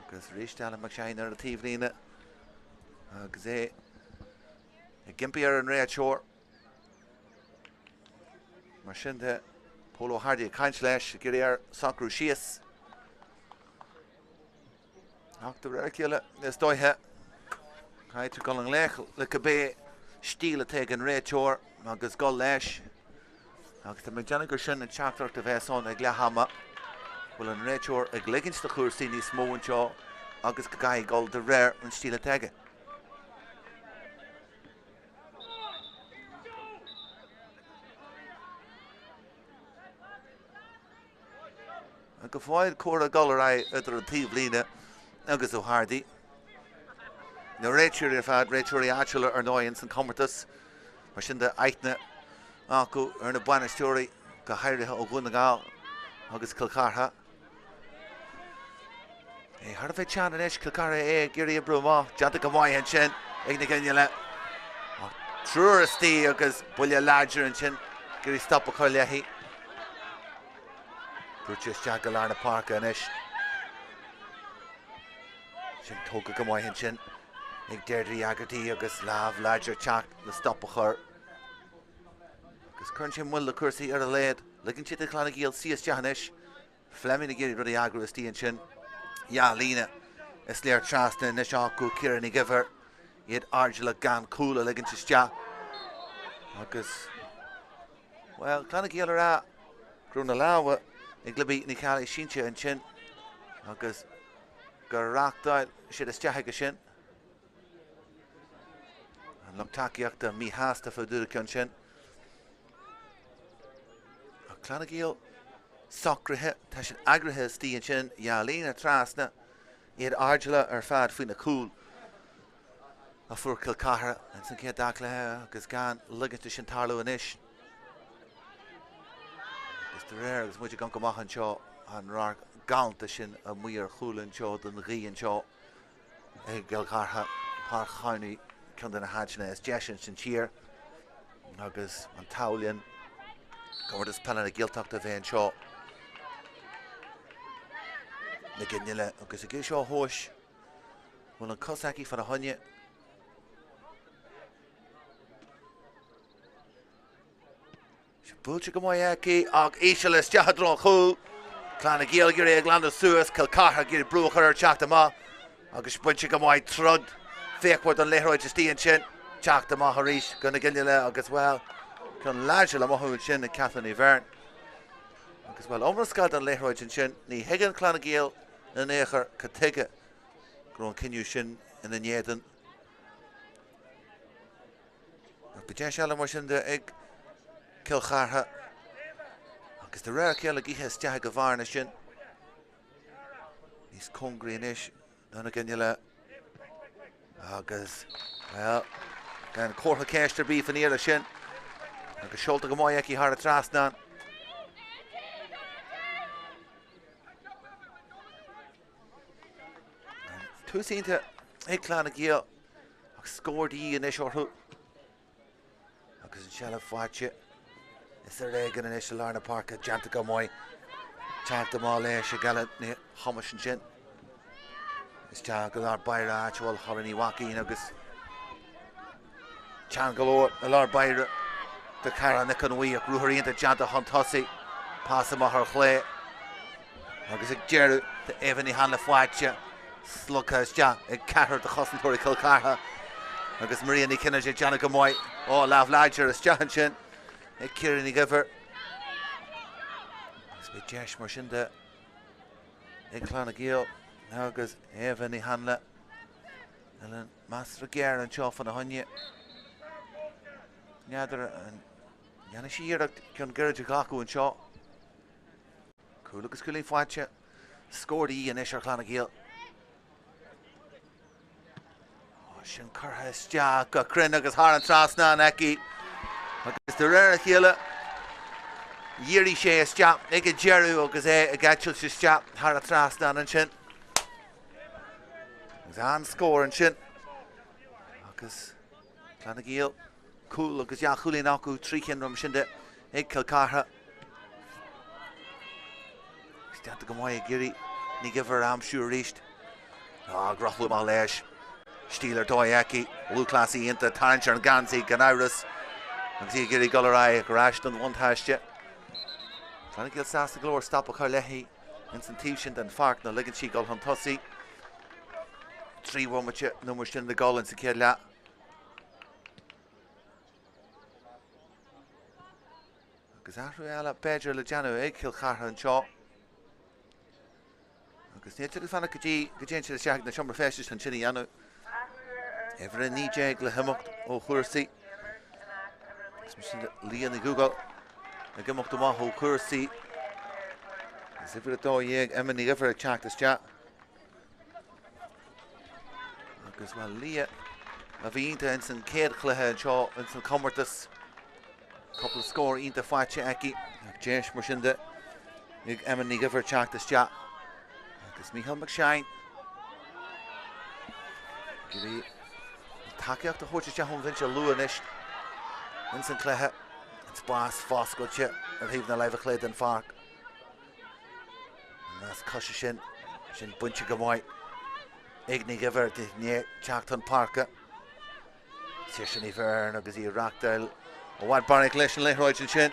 Agus arís Alan McShane ar an taobhlíne agus é ag impí ar an réiteoir. Mar sin de, Pól Ó hArdaigh ag caint leis, ag iarraidh air socrú síos. Ach de réir a chéile, is dóiche, caithfidh tú dul i ngleic le cibé stíl atá ag an réiteoir agus dul leis. Agus tá mé ag déanamh gur sin an teachtaireacht a bheas ann ag leath ama, go bhfuil an réiteoir ag ligint do chúrsaí níos mó anseo agus go gcaithfidh dul de réir an stíl atá aige. Go fóill comhrá ag dul ar aghaidh idir an taobhlíne agus Ó hArdaigh. Na réiteoirí ar fad, réiteoirí áitiúla ar ndóigh ins an chomórtas, mar sin de aithne acu ar na bainisteoirí, go háirithe ó Dhún na nGall agus Cill Chartha. É thar a bheith teann anois, Cill Chartha é ag iarraidh oibriú amach, déanta go maith ansin ag na ginealaigh. Ach triúr istigh agus buille láidir ansin, ag iarraidh stop a chur léi. Brúite isteach go lár na páirce anois. Sin tógtha go maith ansin ag Deirdre Hegarty agus lámh láidir teacht le stop a chur. Agus cuireann sé moill le cúrsaí ar a laghad. Ligeann siad do Chlann na Gael suí isteach anois. Fleming ag iarraidh rudaí a eagrú istigh ansin. Dhá líne is léir trasna anois acu, Ciara Ní Dhuibhir, iad airdeallach gan cúl a ligint isteach. Agus, bhuel, Clann na Gael a rá go raibh na lámha ag Libby Ní Cheallaigh sínte ansin agus gur reáchtáil siad isteach aige sin. An lucht tacaíochta míshásta fá dtaobh den cheann sin. Ach Clann na Gael socraithe, tá siad eagraithe istigh ansin, dhá líne trasna, iad airdeallach ar fad faoi na cúil a fuair Cill Chartha ins an chéad dá chluiche agus gan ligint dó sin tarlú anois. Agus de réir agus muid ag amharc amach anseo, an radharc galánta sin amuigh ar chúl anseo den ghaoth anseo. I gCill Chartha, Páirc Chowney, ceann de na háiteanna is deise ins an tír agus an t-ádh linn Comórtas Peile na Gaeltachta a bheith anseo. Na ginealaigh agus ag seo a thomhais, bhfuil an cos aici fána choinne. Buailte go maith aici ach íseal isteach i dtreo an chúil. Clann na Gael ag iarraidh é a ghlanadh suas, Cill Chartha ag iarraidh brú a chur air teacht amach agus bainte go maith troid fíochmhar don liathróid istigh ansin. Teacht amach arís go na ginealaigh agus, bhuel, ceann láidir le mothú ansin ag Catherine Ní Bheirn. Agus, bhuel, iomrascáil don liathróid ansin. Ní thuigeann Clann na Gael in aon chor cad tuige go raibh an cinneadh sin ina n-éadan. Ach beidh deis eile mar sin de ag Cill Chartha agus de réir a chéile gaoithe isteach ag an bhearna sin. Níos cóngaraí anois do na ginealaigh agus, bhuel, gan comhartha ceiste ar bith faoin iarraidh sin agus seolta go maith aici thar an trasnán. Tús iontach ag Clann na Gael ach scór de dhíth anois orthu agus an seilbh faighte. Is ar éigean anois i lár na páirce, déanta go maith. Teacht amach leis ag Ella Ní Thomáis ansin. Isteach go lár báire áit a bhfuil Holly Ní Mhaicín agus. Teann go leor i lár báire do Cara Nic an Bhuí ach ruathar iontach déanta chun tosaigh. Pas amach ar chlé agus ag deireadh tá Eva Ní Hanla faighte, slogtha isteach ag ceathrar de chosantóirí Chill Chartha agus Maria Ní Chinnéide ag déanamh go maith. Ó, lámh láidir isteach ansin ag Ciara Ní Dhuibhir. Agus beidh deis mar sin de ag Clann na Gael agus Eva Ní Hanla. Measartha géar anseo fána choinne. N'fheadar an ndéanfaidh sí iarracht ceann gairid a ghlacadh anseo. Cúl agus cúilín faighte. Scór de dhíth anois ar Chlann na Gael. Sin curtha isteach go cruinn agus thar an trasnán aici. Agus de réir a chéile, dhírigh sé isteach ag an deireadh agus é ag eitilt isteach thar an trasnán ansin. Agus an-scór ansin. Agus Clann na Gael, cúl agus dhá chúilín acu, 3 chinn roimhe sin de ag Cill Chartha. Agus déanta go maith ag iarraidh Ní Dhuibhir a aimsiú arís. Á, ag rothlú amach leis. Stíl ar dóigh aici. Lúthchleasaí iontach, tarraingt ar an geansaí gan amhras. Agus í ag iarraidh dul ar aghaidh ar ais don bhuntáiste. Clann na Gael sásta go leor stop a chur léi. Ins an taobh sin den pháirc ná ligeann sí dul chun tosaigh. 3 bhomaite nó mar sin le dul ins an chéad leath. Agus athrú eile b'fhéidir le déanamh ag Cill Chartha anseo. Agus níl siad ag fanacht go dtí go dtéann siad isteach ag na seomra feistis chun sin a dhéanamh. Uimhir 19 le himeacht ó chúrsaí. Agus mar sin Leah Ní Dhubhghaill ag imeacht amach ó chúrsaí. Agus uimhir 12 Emma Ní Dhuibhir ag teacht isteach. Agus bhuel Leah a bhí iontach ins an chéad chluiche anseo ins an chomórtas. Cúpla scór iontach faighte aici. Ach deis mar sin de ag Emma Ní Dhuibhir teacht isteach. Agus Mícheál Mac Seáin ag iarraidh tacaíocht a thabhairt isteach ón bhinse luath anois ins an chluiche. An spás foscailte ar thaobh na láimhe clé den pháirc. An nasc coise sin, sin bainte go maith ag Ní Dhuibhir i ndiaidh teacht chun páirce. Saoirse Ní Bheirn agus í ag reachtáil i bhfad barraíocht leis an liathróid ansin.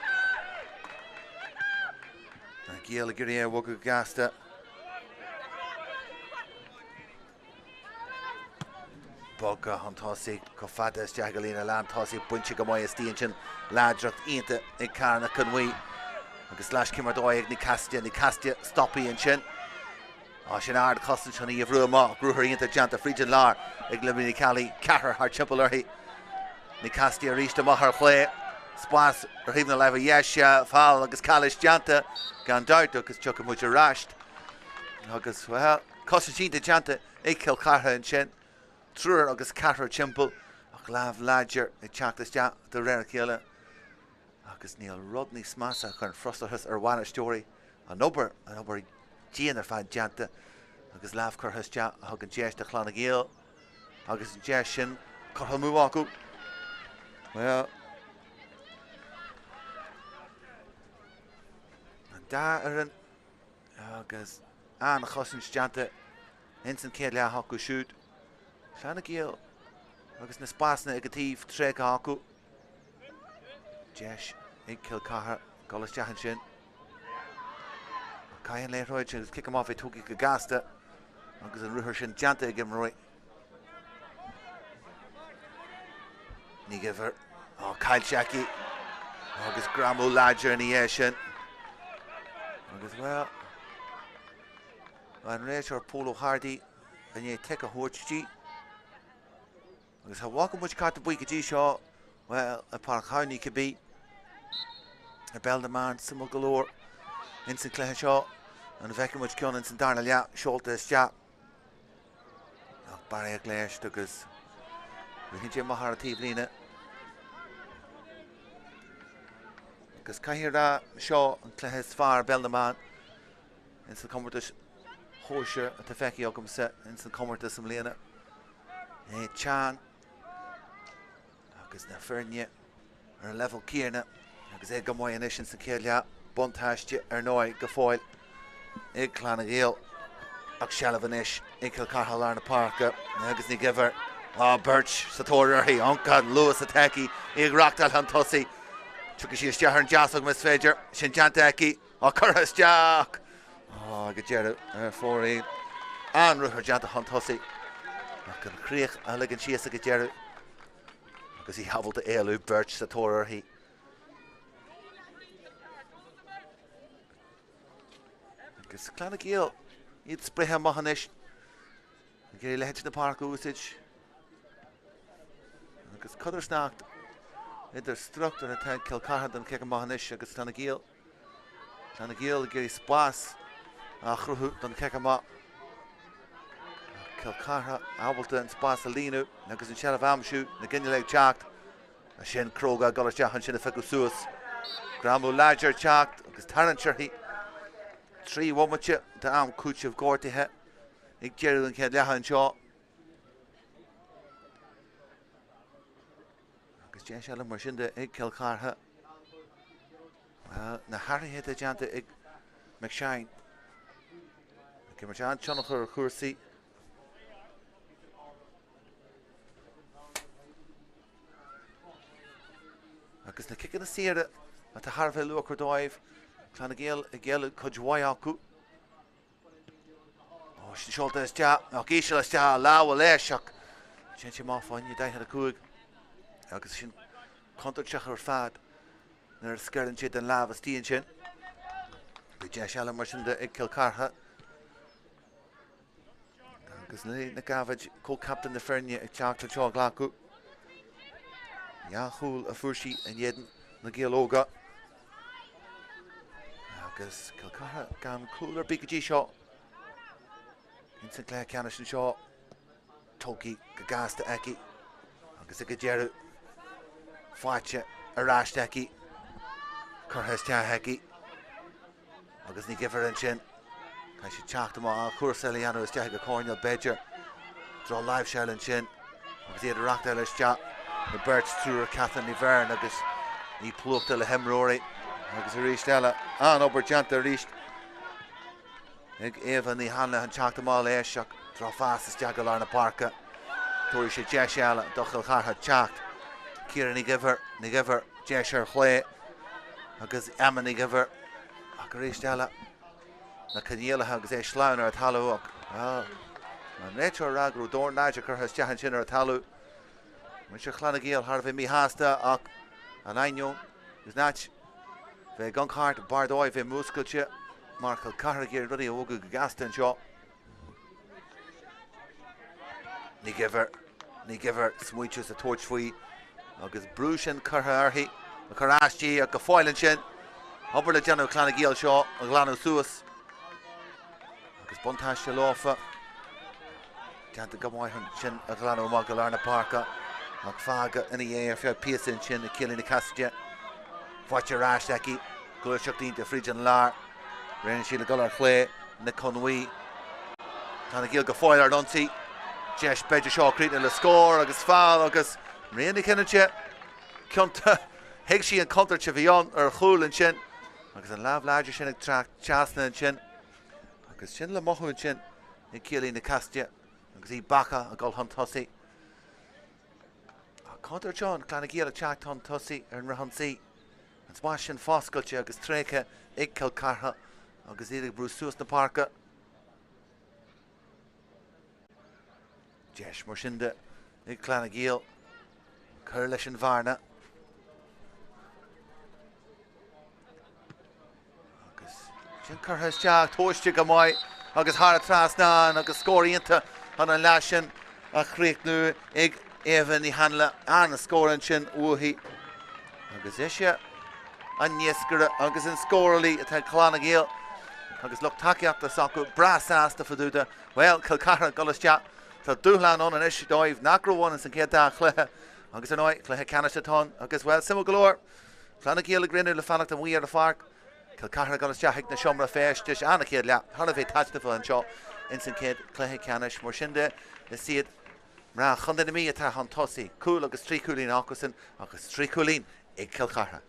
Na Gaeil ag iarraidh é a bhogadh go gasta. Bogtha chun tosaigh chomh fada isteach go líne lán tosaigh bainte go maith istigh ansin. Láidreacht iontach ag Cara Nic Con Bhuí agus leaschéim ar dóigh ag Ní Cassidy. Ní Cassidy stoptha ansin. Á, sin ardchosaint chun í a bhrú amach. Ruathar iontach déanta fríd an lár ag Libby Ní Cheallaigh. Ceathrar thart timpeall uirthi. Ní Cassidy arís amach ar chlé. Spás ar thaobh na láimhe dheise. Feall agus calaois déanta gan dabht agus tiocfaidh muid ar ais. Agus, bhuel, cosaint iontach déanta ag Cill Chartha ansin. Triúr agus ceathrar timpeall ach lámh láidir ag teacht isteach de réir a chéile. Agus níl rud níos measa a chuireann frustrachas ar bhainisteoirí, an obair, an obair dian ar fad déanta agus lámh curtha isteach a thugann deis do Chlann na Gael agus an deis sin curtha amú acu. Bhuel, an dá fhoireann agus an-chosaint déanta ins an chéad leath acu siúd. Clann na Gael agus na spásanna ag an taobh tréigthe acu. Deis ag Cill Chartha dul isteach ansin. Caith an liathróid agus cic amach a bheidh tógtha go gasta agus an ruathar sin déanta ag imreoirí. Ní Dhuibhir. Á, caillte aici agus greamú láidir ina dhiaidh sin. Agus, bhuel, an réiteoir Pól Ó hArdaí i ndiaidh tic a thabhairt di. Agus cha bhfaca muid cárta buí go dtí seo, bhuel, i bPáirc Chamhnaí cibé. I bpeil na mban, suimiúil go leor ins an cluiche seo. An bhfeicfidh muid ceann ins an darna leath seolta isteach. Ach barraíocht leis agus ritheann sé amach thar an taobhlíne. Agus caithfidh a rá seo an cluiche is fearr i bpeil na mban ins na comórtais shóisir atá feicthe agamsa ins an comórtas i mbliana. É teann agus na foirne ar an leibhéal céanna agus é go maith anois ins an chéad leath. Buntáiste ar ndóigh go fóill ag Clann na Gael ach seilbh anois ag Cill Chartha lár na páirce agus Ní Dhuibhir. Á, beirt sa tóir uirthi. Iontach an luas atá aici, í ag reachtáil chun tosaigh. Tiocfaidh sí isteach ar an deasóg más féidir. Sin déanta aici. Á, curtha isteach! Á, ag an deireadh, ar fóraoil. An-ruathar déanta chun tosaigh. Ach an chríoch a ligean síos ag an deireadh. Agus í ábalta éalú, beirt sa tóir uirthi. Agus Clanna Gael, iad spréithe amach anois. Ag iarraidh leithead na páirce a úsáid. Agus codarsnacht idir struchtúr atá ag Cill Chartha don chic amach anois agus Clanna Gael. Clanna Gael ag iarraidh spás a chruthú don chic amach. Cill Chartha ábalta an spás a líonadh agus an tseilbh a aimsiú, na ginealaigh ag teacht. Sin cróga ag dul isteach ansin a phiocadh suas. Greamú láidir ag teacht agus tarraingt uirthi. 3 bhomaite d'am cúitimh gortaithe. Ag deireadh an chéad leatha anseo. Agus deis eile mar sin de ag Cill Chartha. Na hathruithe atá déanta ag McShane. Ag imirt an-tionchar ar chúrsaí. Agus na ciceanna saora atá thar a bheith luachmhar dóibh. Clanna Gael ag éileamh cuid mhaith acu. Ó, sin seolta isteach, ach íseal isteach, lámha leis, ach téann sé amach fá choinne 45 agus sin contúirteach ar fad nuair a scoireann sé den lámh istigh ansin. Bhí deis eile mar sin de ag Cill Chartha. Agus Lily Nic Gábhaid, comhchaptaen na foirne, ag teacht anseo a ghlacadh. Dhá chúl a fuair sí in éadan na Gaeil Óga. Agus Cill Chartha gan cúl ar bith go dtí seo. Ins an cluiche ceannais anseo, tógtha go gasta aici agus ag an deireadh faighte ar ais aici, curtha isteach aici. Agus Ní Dhuibhir ansin. Caithfidh sí teacht amach, chúrsa eile a dhéanamh isteach ag an choirnéal b'fhéidir. Droch-láimhseáil ansin agus iad ag reachtáil isteach na beirt, triúr Catherine Ní Bheirn agus í plúchta le himreoirí agus arís eile an-obair déanta arís ag Éabha Ní Hanla an teacht amach leis ach drochphas isteach go lár na páirce. Tabharfaidh sé deis eile do Chill Chartha teacht. Ciara Ní Dhuibhir, Ní Dhuibhir, deis ar chlé agus Emma Ní Dhuibhir ach arís eile na coinníollacha agus é sleamhain ar an talamh ach, bhuel, an réiteoir ag rá go raibh dorn láidir curtha isteach ansin ar an talamh. Muintir Chlanna Gael thar a bheith míshásta ach in ainneoin is in áit bheith ag amharc thart, b'fhearr dóibh bheith múscailte mar Chill Chartha ag iarraidh rudaí a bhogadh go gasta anseo. Ní Dhuibhir, Ní Dhuibhir, smaointiú is ag tabhairt faoi agus brú sin curtha uirthi, ag cur as di ach go fóill ansin. Obair le déanamh ag Clanna Gael seo a ghlanadh suas agus buntáiste leofa. Déanta go maith ansin a ghlanadh amach go lár na páirce ach fágtha ina dhiaidh ar feadh píosa ansin ag Kayleigh Cassidy. Faighte ar ais aici, gluaiseacht iontach fríd an lár. Roghnaíonn sí le dul ar chlé Nic Conmhaoí. Clanna Gael go fóill ar an ionsaí. Deis b'fhéidir seo críochnú le scór agus feall agus Maria Nic Fhinneadha ciontach. Thuig sí an chontúirt a bhí ann ar chúl ansin agus an lámh láidir sin ag teacht trasna ansin agus sin le mothú ansin ag Kayleigh Nic Cassidy agus í bacach ag dul chun tosaigh. Contúirt ann, Clanna Gael ag teacht chun tosaigh ar an fhrithionsaí. An spás sin foscailte agus tréigthe ag Cill Chartha agus iad ag brú suas na páirce. Deis mar sin de ag Clanna Gael cur leis an bhearna. Agus sin curtha isteach, tomhaiste go maith agus thar an trasnán agus scór iontach chun an leath sin a chríochnú ag Éabha Ní Hanla. An-scór ansin uaithi agus ise an naoscaire agus an scórálaí atá ag Clanna Gael agus lucht tacaíochta s'acu breá sásta fá dtaobh de. Bhuel, Cill Chartha ag dul isteach. Tá dúshlán ann anois dóibh nach raibh ann ins an chéad dá chluiche agus ar ndóigh, cluiche ceannais atá ann agus, bhuel, suimiúil go leor, Clanna Gael ag roghnú le fanacht amuigh ar an pháirc. Cill Chartha ag dul isteach chuig na seomra feistis. An chéad leath thar a bheith taitneamhach anseo ins an chéad cluiche ceannais. Mar sin de, is iad mná Chontae na Mí atá chun tosaigh. Cúl agus 3 chúilín acusan agus 3 chúilín ag Cill Chartha.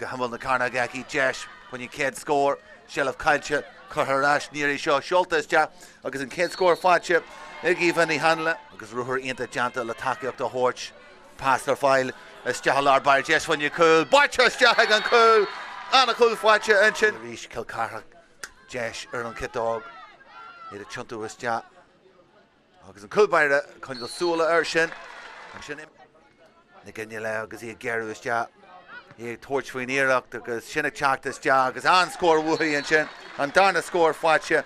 go himeall na cearnóige aici, deis chun an chéad scór, seilbh caillte, curtha ar ais, an iarraidh seo seolta isteach agus an chéad scór faighte ag Aoibhe Ní Hanla. Agus ruathar iontach déanta le tacaíocht a thabhairt, pas ar fáil isteach i lár báire, deis fá choinne cúl, báite isteach ag an chúl! An-chúl faighte ansin. Arís Cill Chartha, deis ar an chiotóg, iad ag tiontú isteach. Agus an cúl báire ag coinneáil súile air sin. Ansin Nic Fhionnghaile agus í ag géarú isteach. Í ag tabhairt faoin iarracht agus sin ag teacht isteach agus an-scór uaithi ansin. An darna scór faighte.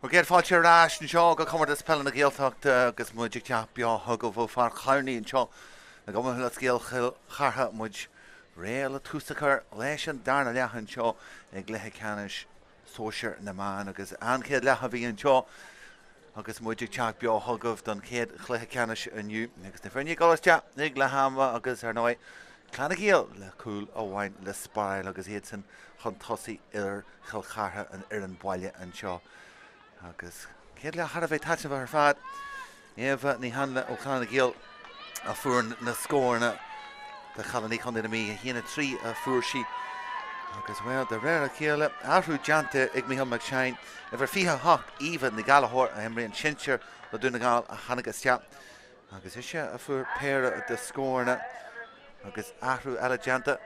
Bhur gcéad fáilte ar ais anseo go Comórtas Peile na Gaeltachta agus muid ag teacht beo chugaibh ó Pháirc Charney anseo i gCumann Lúthchleas Gael Chill Chartha. Muid réidh le tús a chur leis an darna leath anseo i gcluiche ceannais sóisir na mban agus an chéad leath a bhí anseo agus muid ag teacht beo chugaibh don chéad chluiche ceannais inniu agus na foirne ag dul isteach ag leath ama agus ar ndóigh Clanna Gael le cúl amháin le spáráil agus iadsan chun tosaigh ar Chill Chartha an fhoireann baile anseo agus céad leath thar a bheith taitneamhach ar fad. Éabha Ní Hanla ó Chlanna Gael a fuair na scóranna do chailíní Chontae na Mí, 1, 3 a fuair sí agus, bhuel, de réir a chéile, athrú déanta ag Mícheál McShane, uimhir 28, Aoibhe Ní Ghallchóir, a imríonn sinsir le Dún na nGall a tháinig isteach agus ise a fuair péire de scóranna agus athrú eile déanta.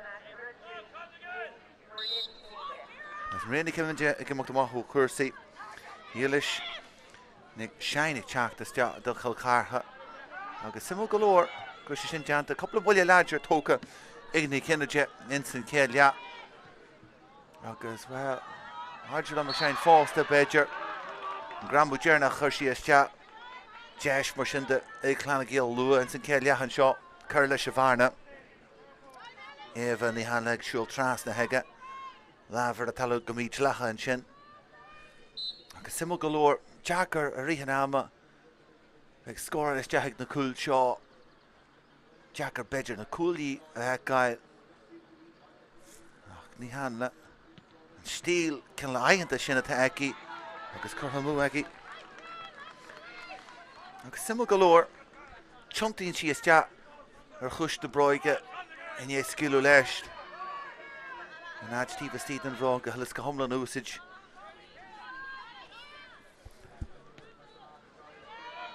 Agus Maria Ní Chinnéide ag imeacht amach ó chúrsaí. Éilis Nic Seáin ag teacht isteach do Chill Chartha agus suimiúil go leor go raibh sé sin déanta. Cúpla buille láidir tógtha ag Ní Chinnéide ins an chéad leath. Agus, bhuel, maidir le McShane fosta, b'fhéidir, an greamú deireanach a chuir sí isteach, deis mar sin de ag Clanna Gael luath ins an chéad leath anseo, cur leis an bhearna. Éabha Ní Hanla ag siúl trasna chuige. Lámh ar an talamh go mídhleathach ansin. Agus suimiúil go leor, deacair i rith an ama ag scóráil isteach ag na cúil seo. Deacair b'fhéidir na cuaillí a fheiceáil. Ach Ní Hanla, an stíl cineál aitheanta sin atá aici agus curtha amú aici. Agus suimiúil go leor, tiontaíonn sí isteach ar chúis na bróige i ndiaidh scaoileadh leis. An áit taobh istigh den bhróg go huile is go hiomlán a úsáid.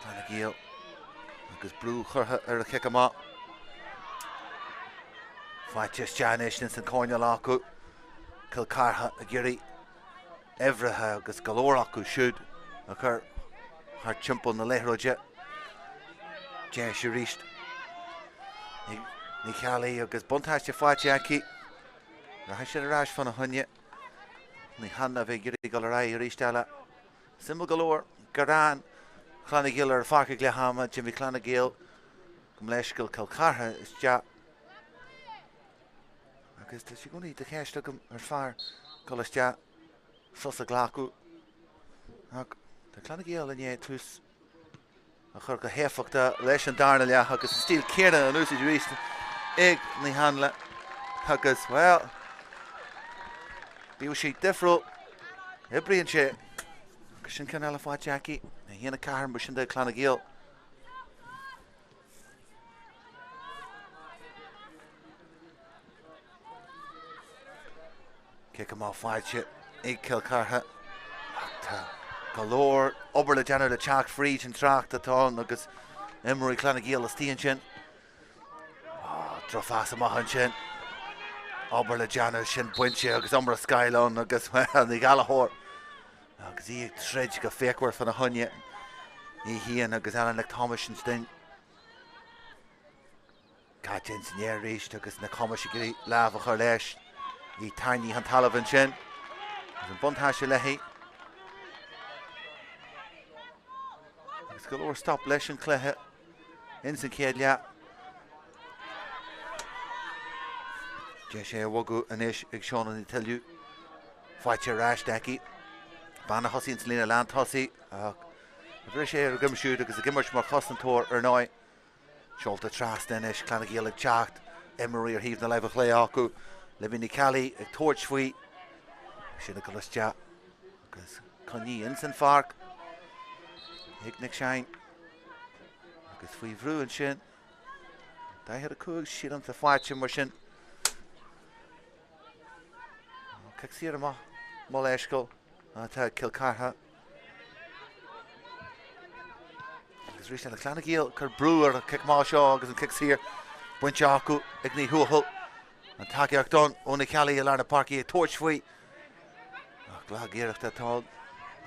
Clanna Gael agus brú curtha ar a chic amach. Faighte isteach anois ins an coirnéal acu. Cill Chartha ag iarraidh uimhreacha agus go leor acu siúd a chur thart timpeall na liathróide. Deis arís ag Ní Cheallaigh agus buntáiste faighte aici. Rachaidh siad ar ais fána choinne. Ní Hanla a bheidh ag iarraidh dul ar aghaidh arís eile. Suimiúil go leor gur fhan Clanna Gael ar an pháirc ag leath ama. D'imigh Clanna Gael gabh mo leithscéal Cill Chartha isteach. Agus tá sé i gcónaí de cheist agam ar fearr dul isteach sos a ghlacadh. Ach tá Clanna Gael i ndiaidh tús a chur go héifeachtach leis an darna leath agus an stíl céanna in úsáid arís ag Ní Hanla agus, bhuel, bíodh sé difriúil, oibríonn sé agus sin ceann eile faighte aici, 1, 4 mar sin de Clanna Gael. Cic amach faighte ag Cill Chartha ach tá go leor obair le déanamh le teacht fríd an trácht atá ann agus imreoirí Chlanna Gael istigh ansin. Oh, drochphas amach ansin. Obair le déanamh sin bainte agus iomrascáil ann agus well, Ní Ghallchóir agus í ag troid go fíochmhar fána choinne. Í féin agus Ellen Nic Thomáis ansin. Caite ins an aer arís agus Nic Thomáis ag iarraidh lámh a chur leis. Í tarraingthe chun talaimh ansin. Agus an buntáiste léi. Agus go leor stop leis an chluiche ins an chéad leath. Deis é a bhogadh anois ag Seónna Ní Tuilleadh. Faighte ar ais aici. Bean a thosaíonn sa líne lántosaigh ach bhris sé ar a dhroim siúd agus ag imirt mar chosantóir ar ndóigh. Seolta trasna anois, Clanna Gael ag teacht, imreoirí ar thaobh na láimhe chlé acu, Libby Ní Cheallaigh ag tabhairt faoi, sin ag dul isteach agus coinnithe ins an pháirc ag Nic Seáin agus faoi bhrú ansin, 45 sílim atá faighte mar sin. Cic saor amach, mo leithscéal, atá ag Cill Chartha. Agus arís eile Clanna Gael ag cur brú ar an cic amach seo agus an cic saor bainte acu ag Ní Thuathail. An tacaíocht ann ó Ní Cheallaigh i lár na páirce ag tabhairt faoi. Ach lag-iarracht atá ann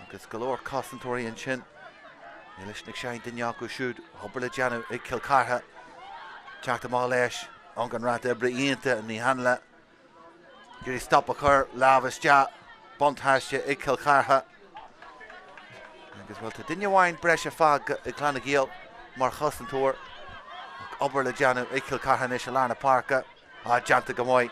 agus go leor cosantóirí ansin. Éilis Nic Seáin duine acu siúd, obair le déanamh ag Cill Chartha. Teacht amach leis, an ráta oibre iontach Ní Hanla. Ag iarraidh stop a chur, lámh isteach, buntáiste ag Cill Chartha. Agus, bhuel, tá duine amháin breise fágtha ag Clanna Gael mar chosantóir. Ach obair le déanamh ag Cill Chartha anois i lár na páirce. Á, déanta go maith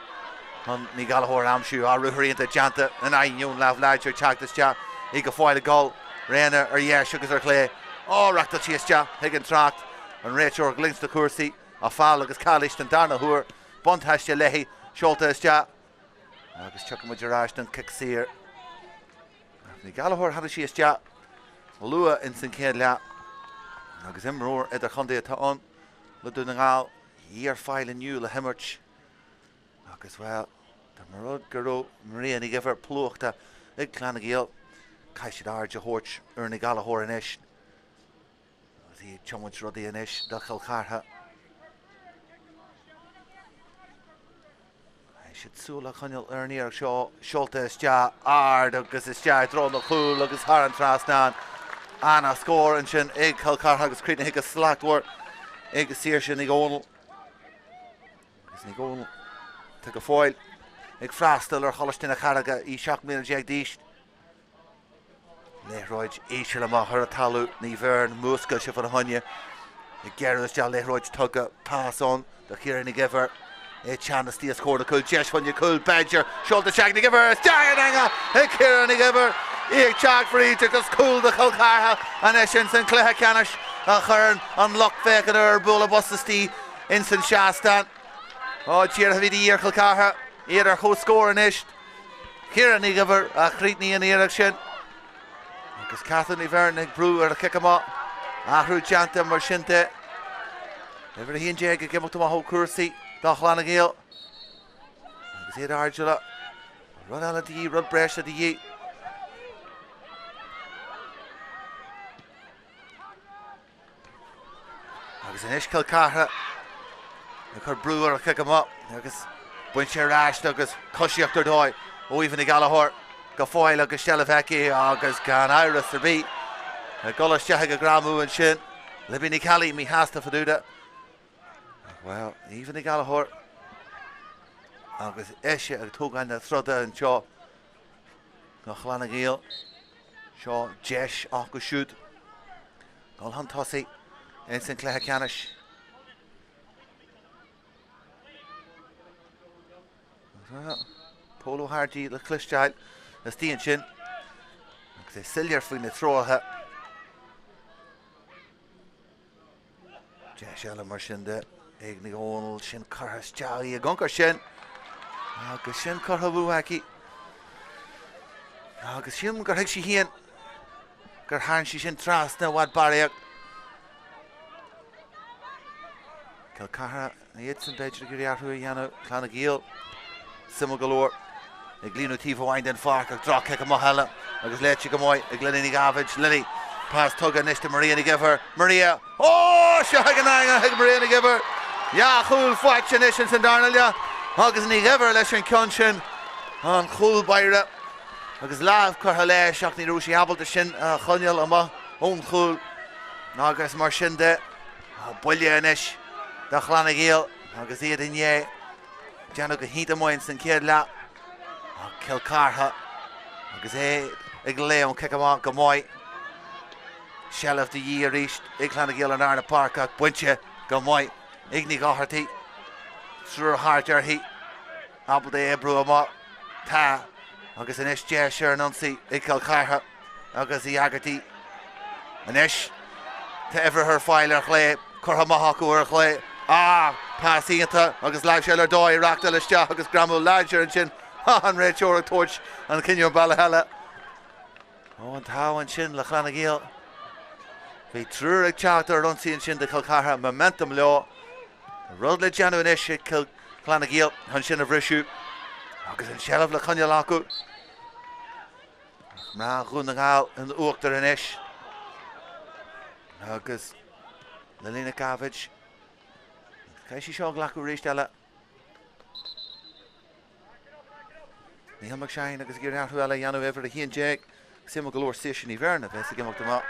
chun Ní Ghallchóir a aimsiú. Á, ruathar iontach déanta in ainneoin lámh láidir teacht isteach í go fóill ag gabháil. Réanna ar dheis agus ar chlé. Á, reachtáil sí isteach chuig an trácht. An réiteoir ag ligint do chúrsaí. Á, feall agus calaois den darna huair. Buntáiste léi seolta isteach. Agus tiocfaidh muid ar ais don cic saor. Ní Ghallchóir tháinig sí isteach luath ins an chéad leath agus imreoir idirchontae atá ann le Dún na nGall í ar fáil inniu le himirt agus, bhuel, dá mba rud go raibh Maria Ní Dhuibhir plúchta ag Clanna Gael, caithfidh siad aird a thabhairt ar Ní Ghallchóir anois. Agus í ag tiomáint rudaí anois do Chill Chartha. Caithfidh siad súil a choinneáil ar an iarracht seo, seolta isteach ard agus isteach i dtreo na chúl agus thar an trasnán. Ana scór ansin ag Cill Chartha agus críochnaithe go slachtmhar ag Saoirse Ní Dhomhnaill. Agus Ní Dhomhnaill tá go fóill ag freastal ar Choláiste na Carraige í 17 mbliana d'aois. Liathróid íseal amach ar an talamh, Ní Bheirn, múscailte fána choinne. Ag gearradh isteach liathróid tugtha, pas ann do Chiara Nic Uidhir. É teann istigh os comhair na cúl, deis fá choinne cúl, b'fhéidir, seolta isteach Nic Uidhir, isteach in eangach ag Ciara Nic Uidhir. Í ag teacht fríd agus cúl do Chill Chartha anois ins an cluiche ceannais a chuireann an lucht féachana ar bualadh bos istigh ins an seastán. Ó, díreach a bhí de dhíth ar Chill Chartha, iad ar comhscór anois. Ciara Ní Dhuibhir a chríochnaigh an iarracht sin agus Catherine Ní Bheirn ag brú ar a chic amach. Athrú déanta mar sin de. Uimhir 11 ag imeacht amach ó chúrsaí do Chlanna Gael. Agus iad airdeallach. Rud eile de dhíth, rud breise de dhíth. Agus anois Cill Chartha ag cur brú ar an chic amach agus bainte ar ais agus coisíocht ar dóigh ó Aoibhinn Ní Ghallchóir go fóill agus seilbh aici agus gan amhras ar bith ag dul isteach ag an greamú ansin. Libby Ní Cheallaigh míshásta fá dtaobh de. Bhuel, Aoibhinn Ní Ghallchóir agus ise ag tógáil na troda anseo do Chlanna Gael. Seo deis acu siúd dul chun tosaigh ins an cluiche ceannais. Pól Ó hAirdigh le cloisteáil istigh ansin agus é soiléir faoi na treoracha. Deis eile mar sin de ag Ní Dhomhnaill, sin curtha isteach í i gconcar sin agus sin curtha amú aici. Agus sílim gur thuig sí féin gur tharraing sí sin trasna i bhfad barraíocht. Cill Chartha iadsan b'fhéidir ag iarraidh athrú a dhéanamh. Clanna Gael suimiúil go leor ag líonadh taobh amháin den pháirc ach droch-chic amach eile agus léite go maith ag Lily Ní Dháibhéid. Lily, pas tugtha anois do Maria Nic Uidhir. Maria, Ó! Seo chuig an eangach ag Maria Nic Uidhir. Dhá chúl faighte anois ins an darna leath agus Ní Dhuibhir leis an ceann sin, an chúl báire agus lámh curtha leis ach ní raibh sí ábalta sin a choinneáil amach ón chúl agus mar sin de, buille anois do Chlanna Gael agus iad i ndiaidh déanamh go hiontach maith ins an chéad leath. Ach Cill Chartha agus é ag léamh an cic amach go maith. Seilbh de dhíth arís ag Clanna Gael i lár na páirce ach bainte go maith ag Ní Dhochartaigh. Triúr thart uirthi, ábalta é a brú amach. Tá agus anois deis ar an ionsaí ag Cill Chartha agus Uí Éigeartaigh. Anois tá uimhreacha ar fáil ar chlé, curtha amach acu ar chlé. Ah! Pas iontach agus láimhseáil ar dóigh, reachtáil isteach agus greamú láidir ansin. An réiteoir ag tabhairt an cinneadh an bealach eile. Ó, an t-ádh ansin le Clanna Gael. Bhí triúr ag teacht ar an ionsaí ansin do Chill Chartha, momentum leo. Rud le déanamh anois ag Cill Chlanna Gael chun sin a bhriseadh agus an seilbh le coinneáil acu. Mná Dhún na nGall in uachtar anois agus Lily Nic Gáibhid. Caithfidh sí seo a ghlacadh arís eile. Mícheál Mac Seáin agus ag iarraidh athrú eile a dhéanamh uimhir 11. Suimiúil go leor Saoirse Ní Bheirn a bheas ag imeacht amach.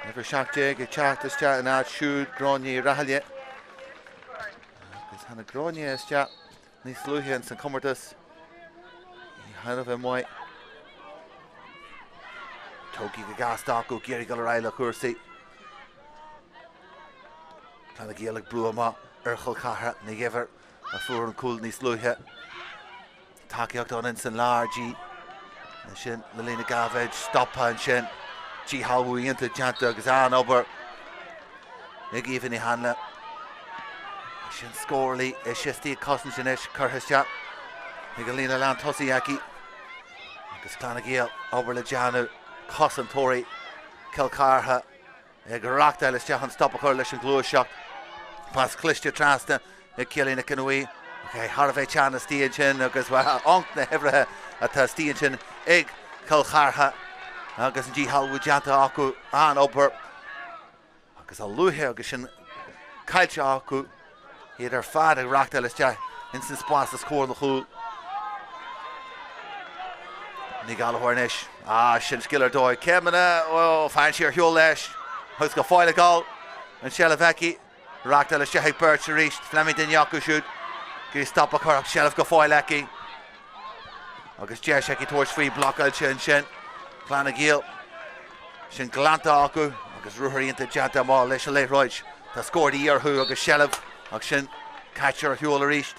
Uimhir 17 ag teacht isteach ina áit siúd Gráinne Uí Rathaille. Agus tháinig Gráinne isteach níos luaithe ins an comórtas. Í thar a bheith maith. Tógtha go gasta acu, ag iarraidh dul ar aghaidh le cúrsaí. Clann na Gael ag brú amach ar Chill Chartha Ní Dhuibhir a fuair an cúl níos luaithe. Tacaíocht ann ins an lár di. Ansin le Lena Gaibhéid stoptha ansin. Díshealbhú iontach déanta agus an-obair ag Aoibhe Ní Hanla. Sin scór léi ise istigh ag cosaint anois curtha isteach ag an líne lán tosaigh aici. Agus Clann na Gael obair le déanamh cosantóirí Cill Chartha ag reachtáil isteach an stop a chur leis an ghluaiseacht. Pas cliste trasna ag Kayleigh Nic Con Aoidh. Ok, thar a bheith teann istigh ansin agus bhuel, amharc na huimhreacha atá istigh ansin ag Cill Chartha agus an díshealbhú déanta acu, an-obair agus a luaithe agus sin caillte acu, iad ar fad ag reachtáil isteach ins an spás os comhair an chúil. Ní Ghallchóir anois. Ah, sin scil ar dóigh. Céimeanna, ó, faigheann sí ar shiúl leis. Agus go fóill ag dul. An seilbh aici. Reachtáil isteach ag beirt arís. Fleming duine acu siúd. Ag stop a chur ach seilbh go fóill aici. Agus deis aici tabhairt faoi blocáilte ansin. Clann na Gael. Sin glanta acu agus ruathar iontach déanta amach leis an liathróid. Tá scór de dhíth orthu agus seilbh ach sin caite ar shiúl arís.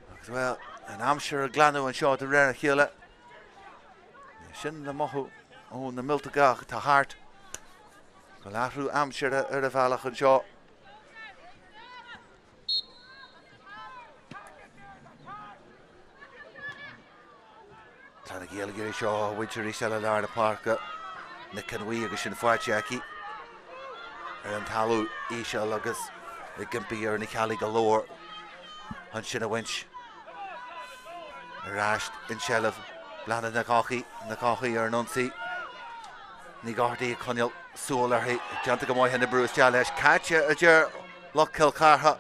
Agus bhuel, an aimsir ag glanadh anseo de réir a chéile. Sin le mothú ó na mílte atá thart. Go bhfuil athrú aimsire ar a bhealach anseo. Tá na Gaeil ag iarraidh seo a bhaint arís eile lár na páirce. Nic Con Aoidh agus sin faighte aici ar an talamh íseal agus ag iompaí ar na Ceallaigh go leor ansin a bhaint ar ais in seilbh. Bláthnaid Nic Eochaidh, Nic Eochaidh ar an ionsaí. Ní Dhochartaigh ag coinneáil súil uirthi. Déanta go maith an oibriú isteach leis. Caite a deir lucht Chill Chartha.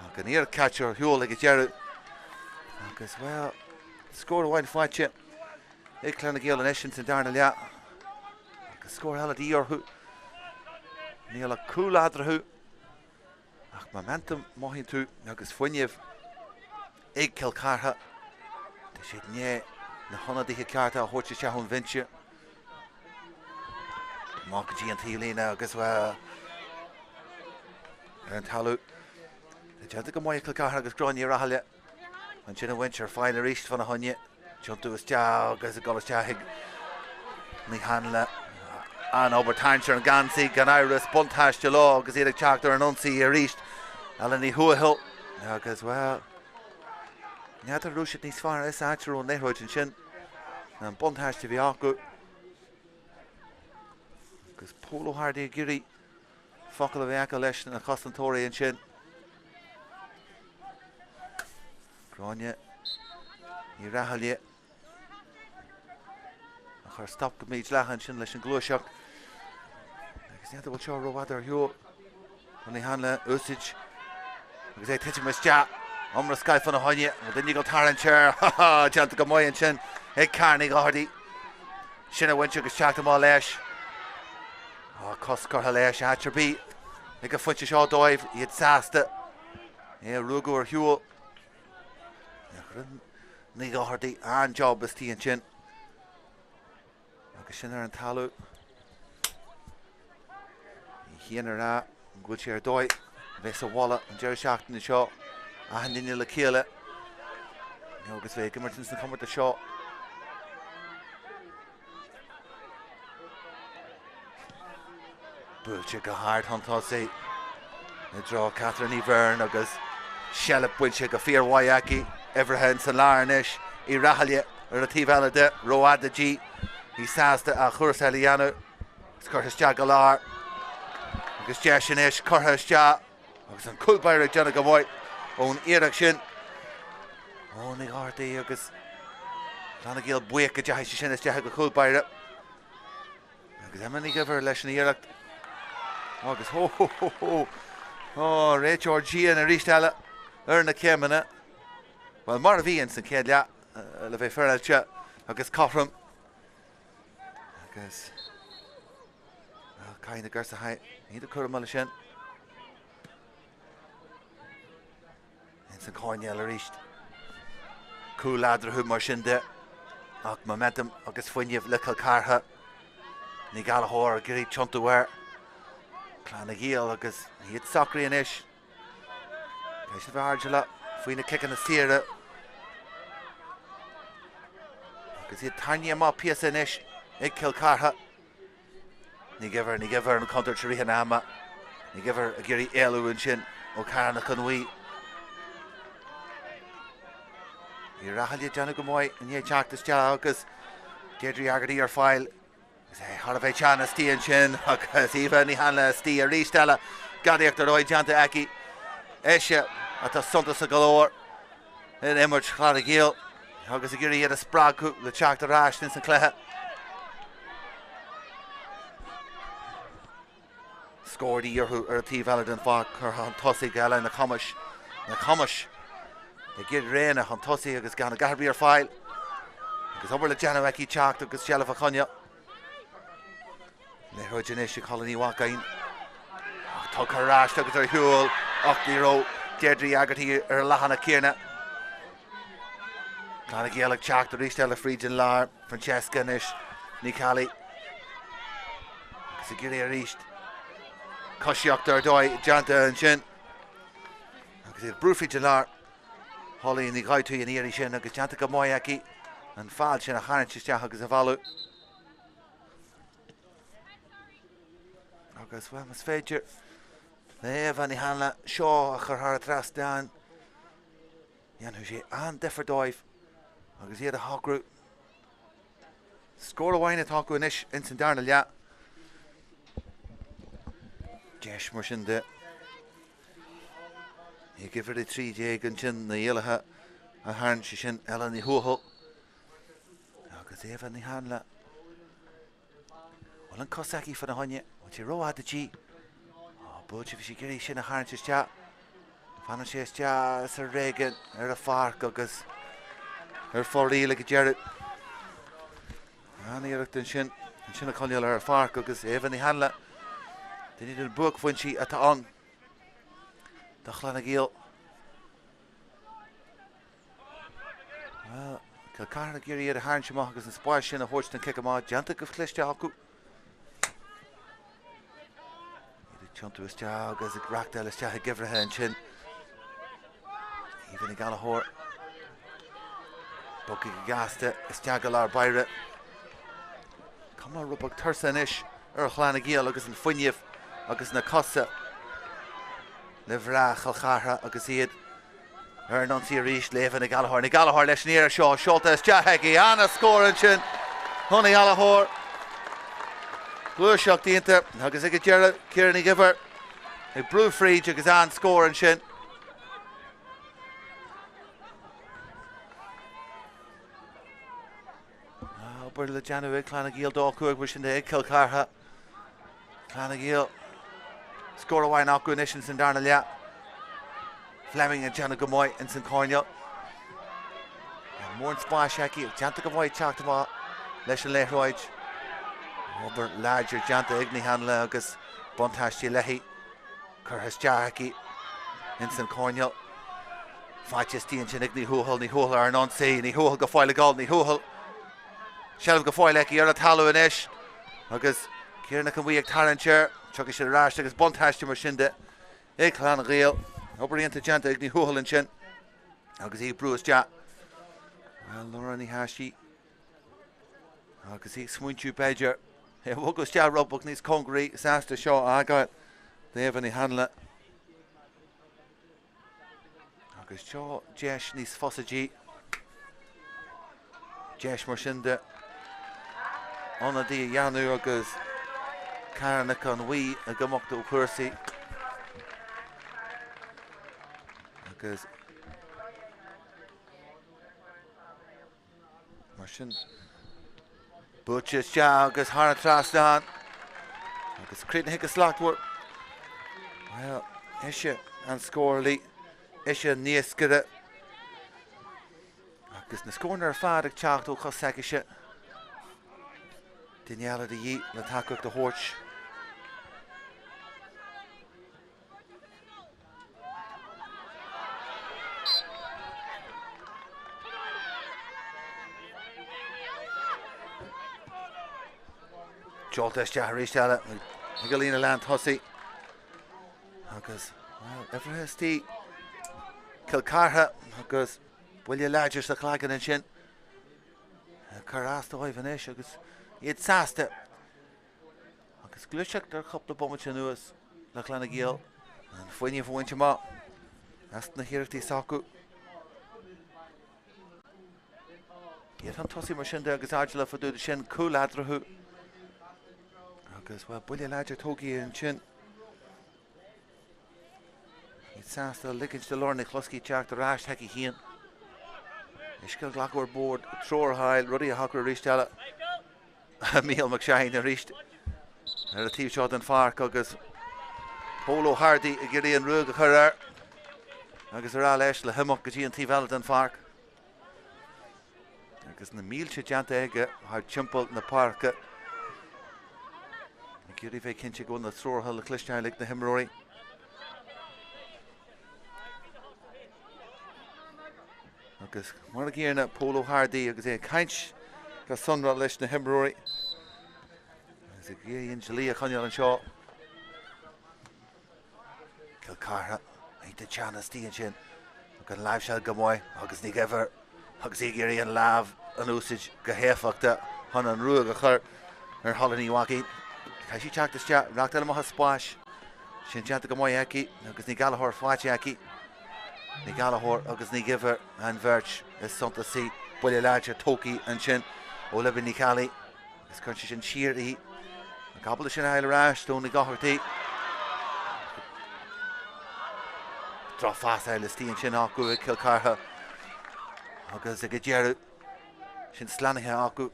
Ach an iarracht caite ar shiúl ag an deireadh. Agus, bhuel, scór amháin faighte ag Clann na Gael anois ins an darna leath. Agus scór eile de dhíth orthu. Níl ach cúl eadarthu. Ach momentum mothaíonn tú agus fuinneamh ag Cill Chartha. Tá siad i ndiaidh na hionadaithe cearta a thabhairt isteach ón bhinse. Amach go dtí an taobhlíne agus ar an talamh. Tá déanta go maith ag Cill Chartha agus Gráinne Ní Rathaille. Ansin a bhaint ar fáil arís fána choinne. Tiontú isteach agus ag dul isteach ag Ní Hanla. An-obair tarraingt ar an geansaí gan amhras. Buntáiste leo agus iad ag teacht ar an ionsaí arís. Ella Ní Thuathail agus, bhuel, n'fheadar raibh siad níos fearr as áit a raibh an liathróid ansin ná an buntáiste a bhí acu. Agus Pól Ó hArdaigh ag iarraidh focal a bheith acu leis na cosantóirí ansin. Gráinne Ní Rathaille a chuir stop go mídhleathach ansin leis an gluaiseacht. Agus n'fheadar bhfuil seo rófhada ar shiúl. Ní Hanla úsáid agus é ag titim isteach. Iomrascáil fána choinne. Duine ag tarraingt air. Déanta go maith ansin ag Karen Ní Dhochartaigh. Sin a bhaint agus teacht amach leis. Cos curtha leis áit ar bith ag an phointe seo dóibh. Iad sásta é a ruaigeadh ar shiúl. Ní Dhochartaigh an-job istigh ansin. Agus sin ar an talamh. Ní hian ar a go bhfuil sé ar dóigh a bheith sa bhaile an deireadh seachtaine seo. Achan duine le chéile. Agus bheith ag imirt ins na comórtais seo. Buailte go hard chun tosaigh i dtreo Catherine Ní Bheirn agus seilbh bainte go fíormhaith aici. Uimhreacha ins an lár anois. Uí Rathaille ar an taobh eile de, rófhada di. Í sásta a chúrsáil a dhéanamh. Is curtha isteach go lár. Agus deis anois curtha isteach agus an cúl báire ag déanamh go maith ón iarracht sin. Ó Ní Dhochartaigh agus Clann na Gael buíoch go dteachaigh sé sin isteach ag an chúl báire. Agus Emma Ní Dhuibhir leis an iarracht. Agus hó hó hó hó. Ó, réiteoir dian arís eile ar na céimeanna. Bhuel, mar a bhí ins an chéad leath le bheith féaráilte agus cothrom. Agus caithfidh na Girseachaí iad a cur leis sin. Ins an choirnéal arís. Cúl eadarthu mar sin de. Ach momentum agus fuinneamh le Cill Chartha. Ní Ghallchóir ag iarraidh tiontú ar Clann na nGael agus iad socraithe anois. Caithfidh siad a bheith airdeallach faoi na ciceanna saora. Agus iad tarraingthe amach píosa anois ag Cill Chartha. Ní Dhuibhir, Ní Dhuibhir an chontúirt i rith an ama. Ní Dhuibhir ag iarraidh éalú ansin ó Cara Nic Conmhaí. Ní Raghallaigh ag déanamh go maith i ndiaidh teacht isteach agus Deirdre Hegarty ar fáil. Is é thar a bheith teann istigh ansin agus Eva Ní Hanla istigh arís eile. Gadaíocht ar dóigh déanta aici. Ise atá suntasach go leor in imirt Chlann na nGael agus ag iarraidh iad a spreagadh le teacht ar ais ins an chluiche. Scór de dhíth orthu ar an taobh eile den pháirc, curtha chun tosaigh ag Ella na Camais. Na Camais ag iarraidh réanna chun tosaigh agus gan a dhath ar bith ar fáil. Agus obair le déanamh aici teacht agus seilbh a choinneáil. Liathróid anois ag Holly Ní Mhaicín. Ach tugtha ar ais agus ar shiúl ach ní raibh Deirdre Hegarty ar an leathanach céanna. Clann na nGael ag teacht arís eile fríd an lár. Francesca anois, Ní Cheallaigh. Agus ag iarraidh arís coisíocht ar dóigh déanta ansin. Agus iad brú fríd an lár. Holly Ní Ghabhtaí an iarraidh sin agus déanta go maith aici an fead sin a tharraingt isteach agus a mhealladh. Agus bhuel, más féidir le Éabha Ní Hanla seo a chur thar an trasnán, dhéanfadh sé an-difear dóibh agus iad a shocrú. Scór amháin atá acu anois ins an darna leath. Deis mar sin de. Ag uimhir 13 ansin na hEolaithe a tharraing sé sin Ella Ní Thuathail agus Éabha Ní Hanla. Bhfuil an cos aici fána choinne? Bhfuil sé rófhada di? Ó, buailte, bhí sí ag iarraidh sin a tharraingt isteach. Fanann sé isteach sa réigiún ar an pháirc agus ar fóraoil ag an deireadh. An-iarracht ansin, ansin a choinneáil ar an pháirc agus Éabha Ní Hanla, duine de na buaicphointí atá ann do Chlann na nGael. Bhuel, Cill Chartha ag iarraidh iad a tharraingt amach agus an spás sin a thabhairt don chic amach déanta go cliste acu. Iad ag tiontú isteach agus ag reachtáil isteach i gcuibhrithe ansin. Aoibhinn Ní Ghallchóir. Bogtha go gasta isteach go lár báire. Cuma rud beag tuirseach anois ar Chlann na nGael agus an fuinneamh agus na cosa le brath Chill Chartha agus iad Ar an ionsaí arís, le Éabha Ní Ghallchóir. Ní Ghallchóir leis an iarraidh seo, seolta isteach aici. An-scór ansin ó Ní Ghallchóir. Gluaiseacht iontach agus ag an deireadh, Ciara Ní Dhuibhir ag brú fríd agus an-scór ansin. Obair le déanamh ag Clann na nGael 2-5 mar sin de ag Cill Chartha. Clann na nGael. Scór amháin acu anois ins an darna leath. Fleming ag déanamh go maith ins an choirnéal. Mórán spáis aici, déanta go maith teacht amach leis an liathróid. Obair láidir déanta ag Ní Hanla agus buntáiste léi. Curtha isteach aici ins an choirnéal. Faighte istigh ansin ag Ní Thuathail, Ní Thuathail ar an ionsaí, Ní Thuathail go fóill ag gabháil, Ní Thuathail. Seilbh go fóill aici ar an talamh anois agus Ciara Nic an Bhuí ag tarraingt air. Tiocfaidh siad ar ais agus buntáiste mar sin de ag Clann na nGael. Obair iontach déanta ag Ní Thuathail ansin agus í ag brú isteach. Well, Laura Ní hAisí agus í ag smaointiú b'fhéidir é a bhogadh isteach rud beag níos cóngaraí, sásta seo a fhágáil d'Éabha Ní Hanla. Agus seo deis níos fusa di. Deis mar sin de ionadaí a dhéanamh agus Cara Nic an Bhuí ag imeacht ó chúrsaí. Agus Mar sin, buailte isteach agus thar an trasnán agus críochnaithe go slachtmhar. Bhuel, ise an scórálaí, ise an naoscaire agus na scóranna ar fad ag teacht ó chos s'aicise. Duine eile de dhíth le tacaíocht a thabhairt. Seolta isteach arís eile ag an líne lán tosaigh. Agus, bhuel, uimhreacha istigh Cill Chartha agus buille láidir sa chlaigeann ansin. Ag cur as dóibh anois agus iad sásta. Agus gluaiseacht ar chúpla bomaite anuas le Clanna Gael an fuinneamh a bhaint amach as na hiarrachtaí s'acu. Iad chun tosaigh mar sin de agus airdeallach fá dtaobh de sin, cúl eatarthu. Agus, bhuel, buille láidir tógtha ansin. Iad sásta ligint do Lauren Ní Chloascaigh teacht ar ais chuici féin. Uisce a ghlacadh ar bord, treoir a fháil, rudaí a shocrú arís eile. Mícheál Mac Seáin arís ar an taobh seo den pháirc agus Pól Ó hArdaigh ag iarraidh an ruaig a chur air agus a rá leis le himeacht go dtí an taobh eile den pháirc. Agus na mílte déanta aige thar timpeall na páirce. Ag iarraidh bheith cinnte go bhfuil na treoracha le cloisteáil ag na himreoirí. Agus mar an gcéanna, Pól Ó hArdaigh agus é ag caint go sonrath leis na himreoirí. Agus ag iarraidh an dlí a choinneáil anseo. Cill Chartha, iontach teann istigh ansin. Ach an láimhseáil go maith agus Ní Dhuibhir agus í ag iarraidh an lámh a úsáid go héifeachtach chun an ruaig a chur ar Holly Ní Mhaicín. Caithfidh sí teacht isteach, reachtáil amach as spáis. Sin déanta go maith aici agus Ní Ghallchóir faighte aici. Ní Ghallchóir agus Ní Dhuibhir an bheirt is suntasaí. Buille láidir tógtha ansin ó Libby Ní Cheallaigh agus cuireann sé sin siar í. An capall sin a fháil ar ais do Ní Dhochartaigh. Drochphasáil istigh ansin acu ag Cill Chartha agus ag an deireadh sin slánaithe acu.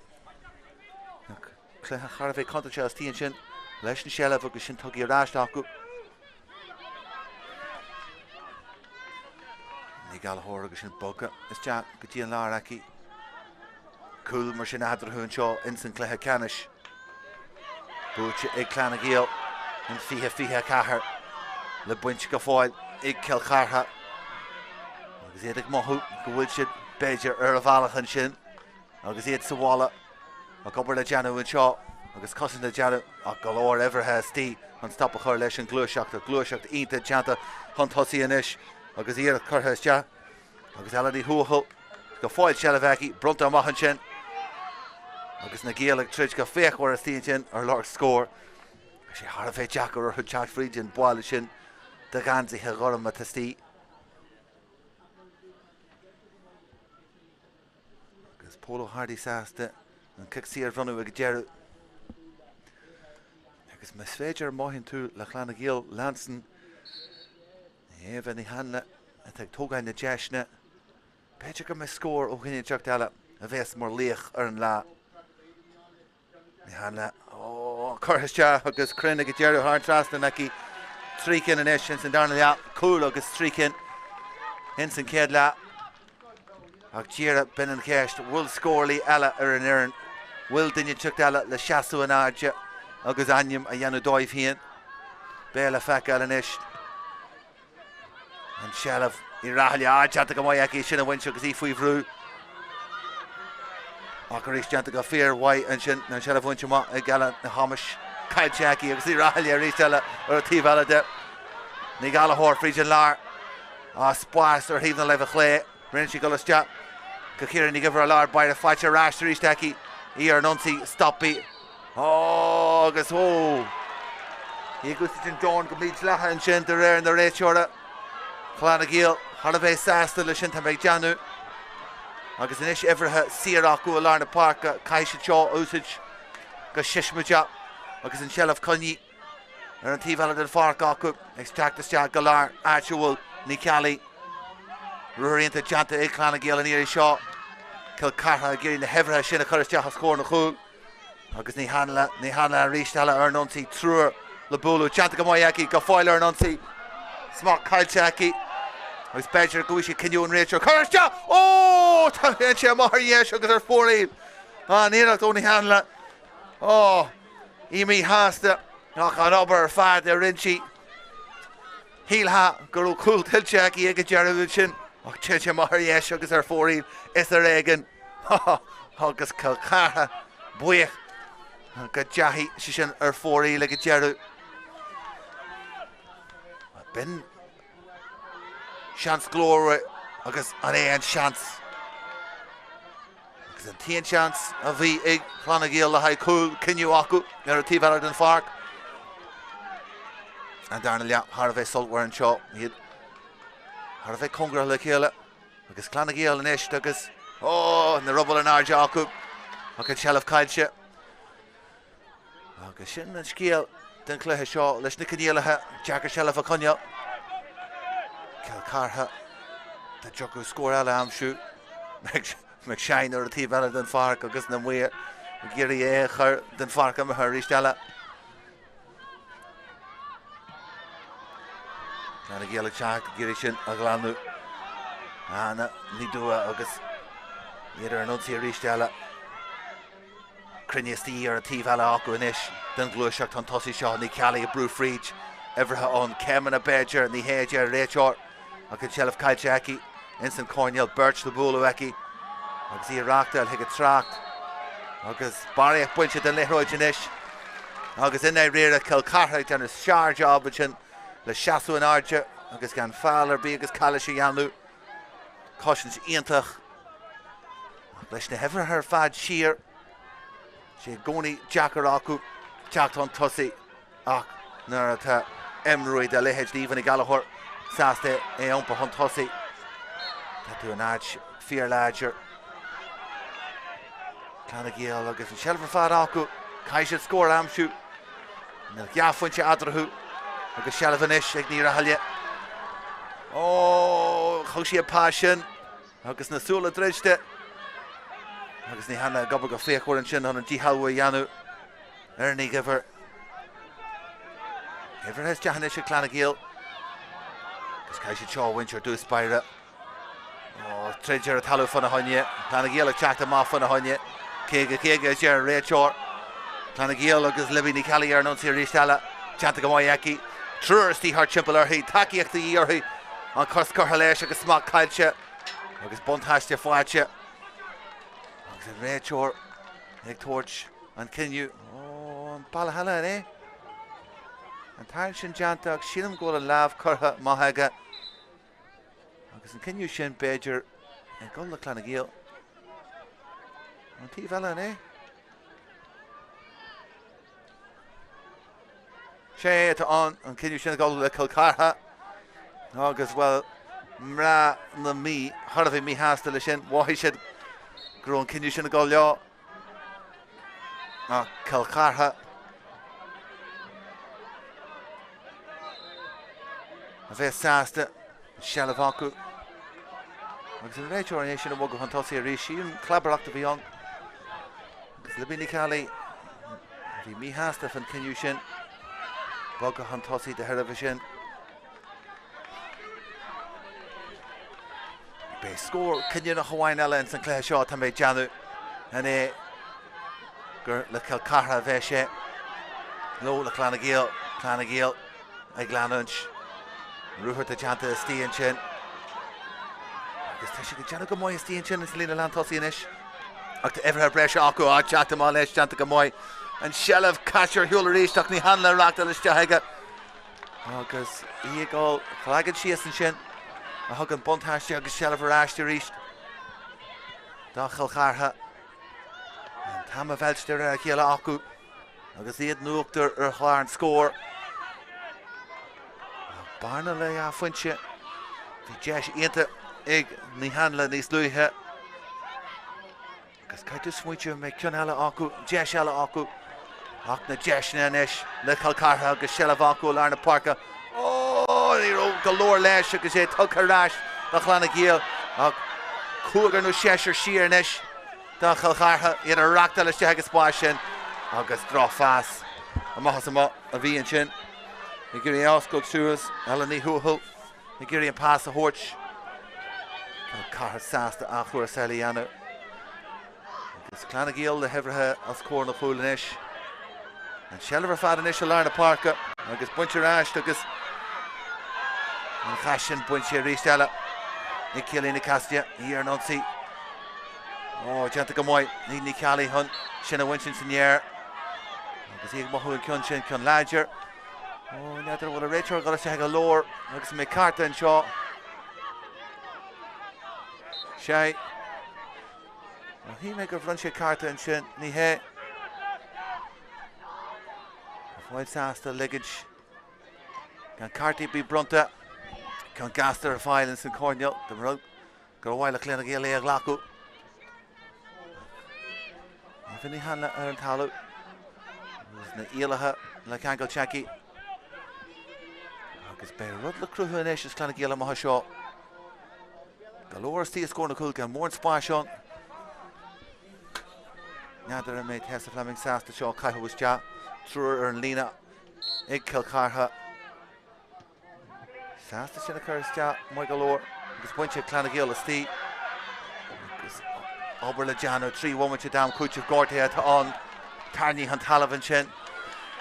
Cluiche thar a bheith contúirteach istigh ansin leis an seilbh agus sin tugtha ar ais acu. Ní Ghallchóir agus sin bogtha isteach go dtí an lár aici. Cúl mar sin eatarthu anseo ins an cluiche ceannais. Buaite ag Clanna Gael in 2024 le baint go fóill ag Cill Chartha. Agus iad ag mothú go bhfuil siad b'fhéidir ar a bhealach ansin agus iad sa bhaile. Ach obair le déanamh anseo agus cosaint le déanamh ach go leor uimhreacha istigh chun stop a chur leis an ghluaiseacht. Gluaiseacht iontach déanta chun tosaigh anois agus iarracht curtha isteach agus Ella Ní Thuathail go fóill seilbh aici, bronnta amach ansin agus na Gaeil ag troid go fíochmhar istigh ansin ar lorg scór. Tá sé thar a bheith deacair orthu teacht fríd an bhaile sin de gheansaithe ghorma atá istigh. Agus Pól Ó hArdaigh sásta an cic saor a bhronnadh ag an deireadh. Agus más féidir mothaíonn tú le Clanna Gael leanstan Éabha Ní Hanla atá ag tógáil na deiseanna. B'fhéidir go mbeidh scór ó dhuine inteacht eile a bheas mar laoch ar an lá. Ní Hanla, ó, curtha isteach agus cruinn ag an deireadh thar an trasnán aici. 3 cinn anois ins an darna leath, cúl agus 3 cinn ins an chéad leath. Ach díreach b'in an cheist, bhfuil scórálaí eile ar an fhoireann? Bhfuil duine inteacht eile le seasamh in airde agus ainm a dhéanamh dóibh féin? Beidh le feiceáil anois. An tseilbh Uí Raghallaigh á déanta go maith aici sin a bhaint agus í faoi bhrú. Ach arís déanta go fíormhaith ansin an tseilbh a bhaint amach ag Ella Thomas. Caillte aici agus Uí Raghallaigh arís eile ar an taobh eile de. Ní Ghallchóir fríd an lár. Á spás ar thaobh na láimhe chlé. Rinne sí dul isteach go Ciara Ní Dhuibhir i lár báire faighte ar ais arís aici. Í ar an ionsaí stoptha. Ó agus ó! Í ag úsáid an dorn go mídhleathach ansin de réir na réiteora. Clanna Gael thar a bheith sásta leis sin tá mé ag déanamh. Agus anois uimhreacha saor acu i lár na páirce, caithfidh siad seo a úsáid go siosmaideach agus an tseilbh coinnithe ar an taobh eile den pháirc acu ag teacht isteach go lár áit a bhfuil Ní Cheallaigh. Ruathar iontach déanta ag Clanna Gael an iarraidh seo. Cill Chartha ag iarraidh na huimhreacha sin a chur isteach os comhair na chúl. Agus Ní Hanla, Ní Hanla arís eile ar an ionsaí, triúr le bualadh, déanta go maith aici, go fóill ar an ionsaí, smacht caillte aici agus b'fhéidir go bhfaighidh sí cinneadh an réiteoir. Cur isteach! Ó! Tá sé amach ar dheis agus ar fóraoil. An iarracht ó Ní Hanla. Ó! Í míshásta ach an obair ar fad a rinne sí. Shílfeá go raibh cúl tuillte aici ag an deireadh ansin ach téann sé amach ar dheis agus ar fóraoil is ar éigean. Agus Cill Chartha buíoch. Go dteachaigh sé sin ar fóraoil ag an deireadh. B'in seans glórmhar agus an é an seans? Agus an t-aon seans a bhí ag Clann na Gael le haghaidh cúl cinneadh acu ar an taobh eile den pháirc. An darna leath thar a bheith sultmhar anseo, iad thar a bheith cóngarach le chéile agus Clann na Gael anois agus ó, na rubaill in airde acu ach an tseilbh caillte. Agus sin an scéal den chluiche seo leis na coinníollacha deacair seilbh a choinneáil. Cill Chartha dá dtiocfadh scór eile a aimsiú. McShane ar an taobh eile den pháirc agus na maoir ag iarraidh é a chur den pháirc imeartha arís eile. Clann na Gael ag teacht ag iarraidh sin a ghlanadh. Anna Ní Dua agus iad ar an ionsaí arís eile. Cruinneas de dhíth ar an taobh eile acu anois den ghluaiseacht chun tosaigh seo. Ní Cheallaigh ag brú fríd, uimhreacha ann, céimeanna b'fhéidir, ní hé a deir an réiteoir ach an tseilbh caillte aici ins an choirnéal, beirt le bualadh aici agus í ag reáchtáil chuig an trácht agus barraíocht bainte den liathróid anois agus i ndáiríre Cill Chartha ag déanamh sár-job ansin le seasamh in airde agus gan feall ar bith agus calaois a dhéanamh. Cosaint iontach ach leis na huimhreacha ar fad siar, sé i gcónaí deacair acu teacht chun tosaigh ach nuair atá imreoirí de leithéid d'Aoibhinn Ní Ghallchóir sásta é a iompar chun tosaigh, tá tú in áit fíorláidir. Clann na Gael agus an tseilbh ar fad acu, caithfidh siad scór a aimsiú. Níl ach dhá phointe eadarthu agus seilbh anois ag Ní Rathaille. Ó, thug sí an pas sin agus na súile druidte agus Ní hAnna ag obair go fíochmhar ansin chun an díshealbhú a dhéanamh ar Ní Dhuibhir. Uimhreacha isteach anois ag Clann na Gael agus caithfidh siad seo a bhaint ar dtús báire. Troid ar an talamh fána choinne. Clann na Gael ag teacht amach fána choinne. 50, 50 a deir an réiteoir. Clann na Gael agus Libby Ní Cheallaigh ar an ionsaí arís eile. Déanta go maith aici. Triúr istigh thart timpeall uirthi. Tacaíocht de dhíth uirthi. An cos curtha leis agus smacht caillte. Agus buntáiste faighte. Agus an réiteoir ag tabhairt an cinneadh. Ó, an bealach eile an é? An tarraingt sin déanta ach sílim go bhfuil an lámh curtha amach aige. Agus an cinneadh sin, b'fhéidir, ag dul le Clann na Gael. An taobh eile, an é? Sé atá ann, an cinneadh sin ag dul le Cill Chartha. Agus, bhuel, mná na Mí thar a bheith míshásta leis sin. Mhothaigh siad go raibh an cinneadh sin ag dul leo. Ach Cill Chartha a bheith sásta seilbh acu. Agus an réiteoir é sin a bhogadh chun tosaigh arís. Sílim clabaireacht a bhí ann. Agus Libby Ní Cheallaigh a bhí míshásta fan cinneadh sin. Bogadh chun tosaigh de thairbhe sin. Beidh scór cinniúnach amháin eile ins an cluiche seo, tá mé ag déanamh, an é gur le Cill Chartha a bheidh sé nó le Clann na Gael, Clann na Gael ag leanúint. Ruathar atá déanta istigh ansin. Agus tá siad ag déanamh go maith istigh ansin sa líne lántosaigh anois. Ach tá uimhreacha breise acu á teacht amach leis, déanta go maith. An seilbh caite ar shiúl arís ach Ní Hanla ag reáchtáil isteach aige. Agus í ag dul leagan síos ansin a thug an buntáiste agus seilbh ar ais arís do Chill Chartha. An t-am á mheilt de réir a chéile acu agus iad in uachtar ar chlár an scóir. Bearna le dhá phointe. Bhí deis iontach ag Ní Hanla níos luaithe. Agus caithfidh tú smaointiú an mbeidh ceann eile acu, deis eile acu. Ach na deiseanna anois le Cill Chartha agus seilbh acu i lár na páirce. Ó, ní raibh go leor leis agus é tugtha ar ais do Chlann na Gael. Ach cúigear nó seisear siar anois do Chill Chartha, iad ag reáchtáil isteach ag an spás sin agus drochphas amach is amach a bhí ansin. Ag iarraidh é a oscailt suas, Ella Ní Thuathail. Ag iarraidh an pas a thabhairt. Cill Chartha sásta athchúrsáil a dhéanamh. Agus Clann na Gael le huimhreacha os comhair na chúil anois. An seilbh ar fad anois i lár na páirce agus bainte ar ais agus an chas sin bainte arís eile ag Kayleigh Nic Casaide í ar an ionsaí. Ó, déanta go maith ag Ní Cheallaigh chun sin a bhaint ins an aer. Agus í ag mothú an ceann sin, ceann láidir. Ó, n'fheadar an bhfuil an réiteoir ag dul isteach ag an lár agus an mbeidh cárta anseo. Sé. Ó, shíl mé gur bhronn sé cárta ansin, ní hea. Tá fáil sásta ligint gan cártaí ar bith bronnta. Ceann gasta ar fáil ins an choirnéal. Dá mba rud gur mhaith le Clanna Gael é a ghlacadh. Aoife Ní Hanla ar an talamh agus na ualaithe le ceangailt aici. Agus beidh rud le cruthú anois ag Clanna Gael amach anseo. Go leor istigh os comhair na cúl gan mórán spáis ann. N'fheadar an mbeidh Tessa Fleming sásta seo a chaitheamh isteach. Triúr ar an líne ag Cill Chartha. Sásta sin a chur isteach maith go leor agus bainte ag Clanna Gael istigh. Agus obair le déanamh, 3 bhomaite d'am cúitimh gortaithe atá ann. Tarraingthe chun talaimh ansin.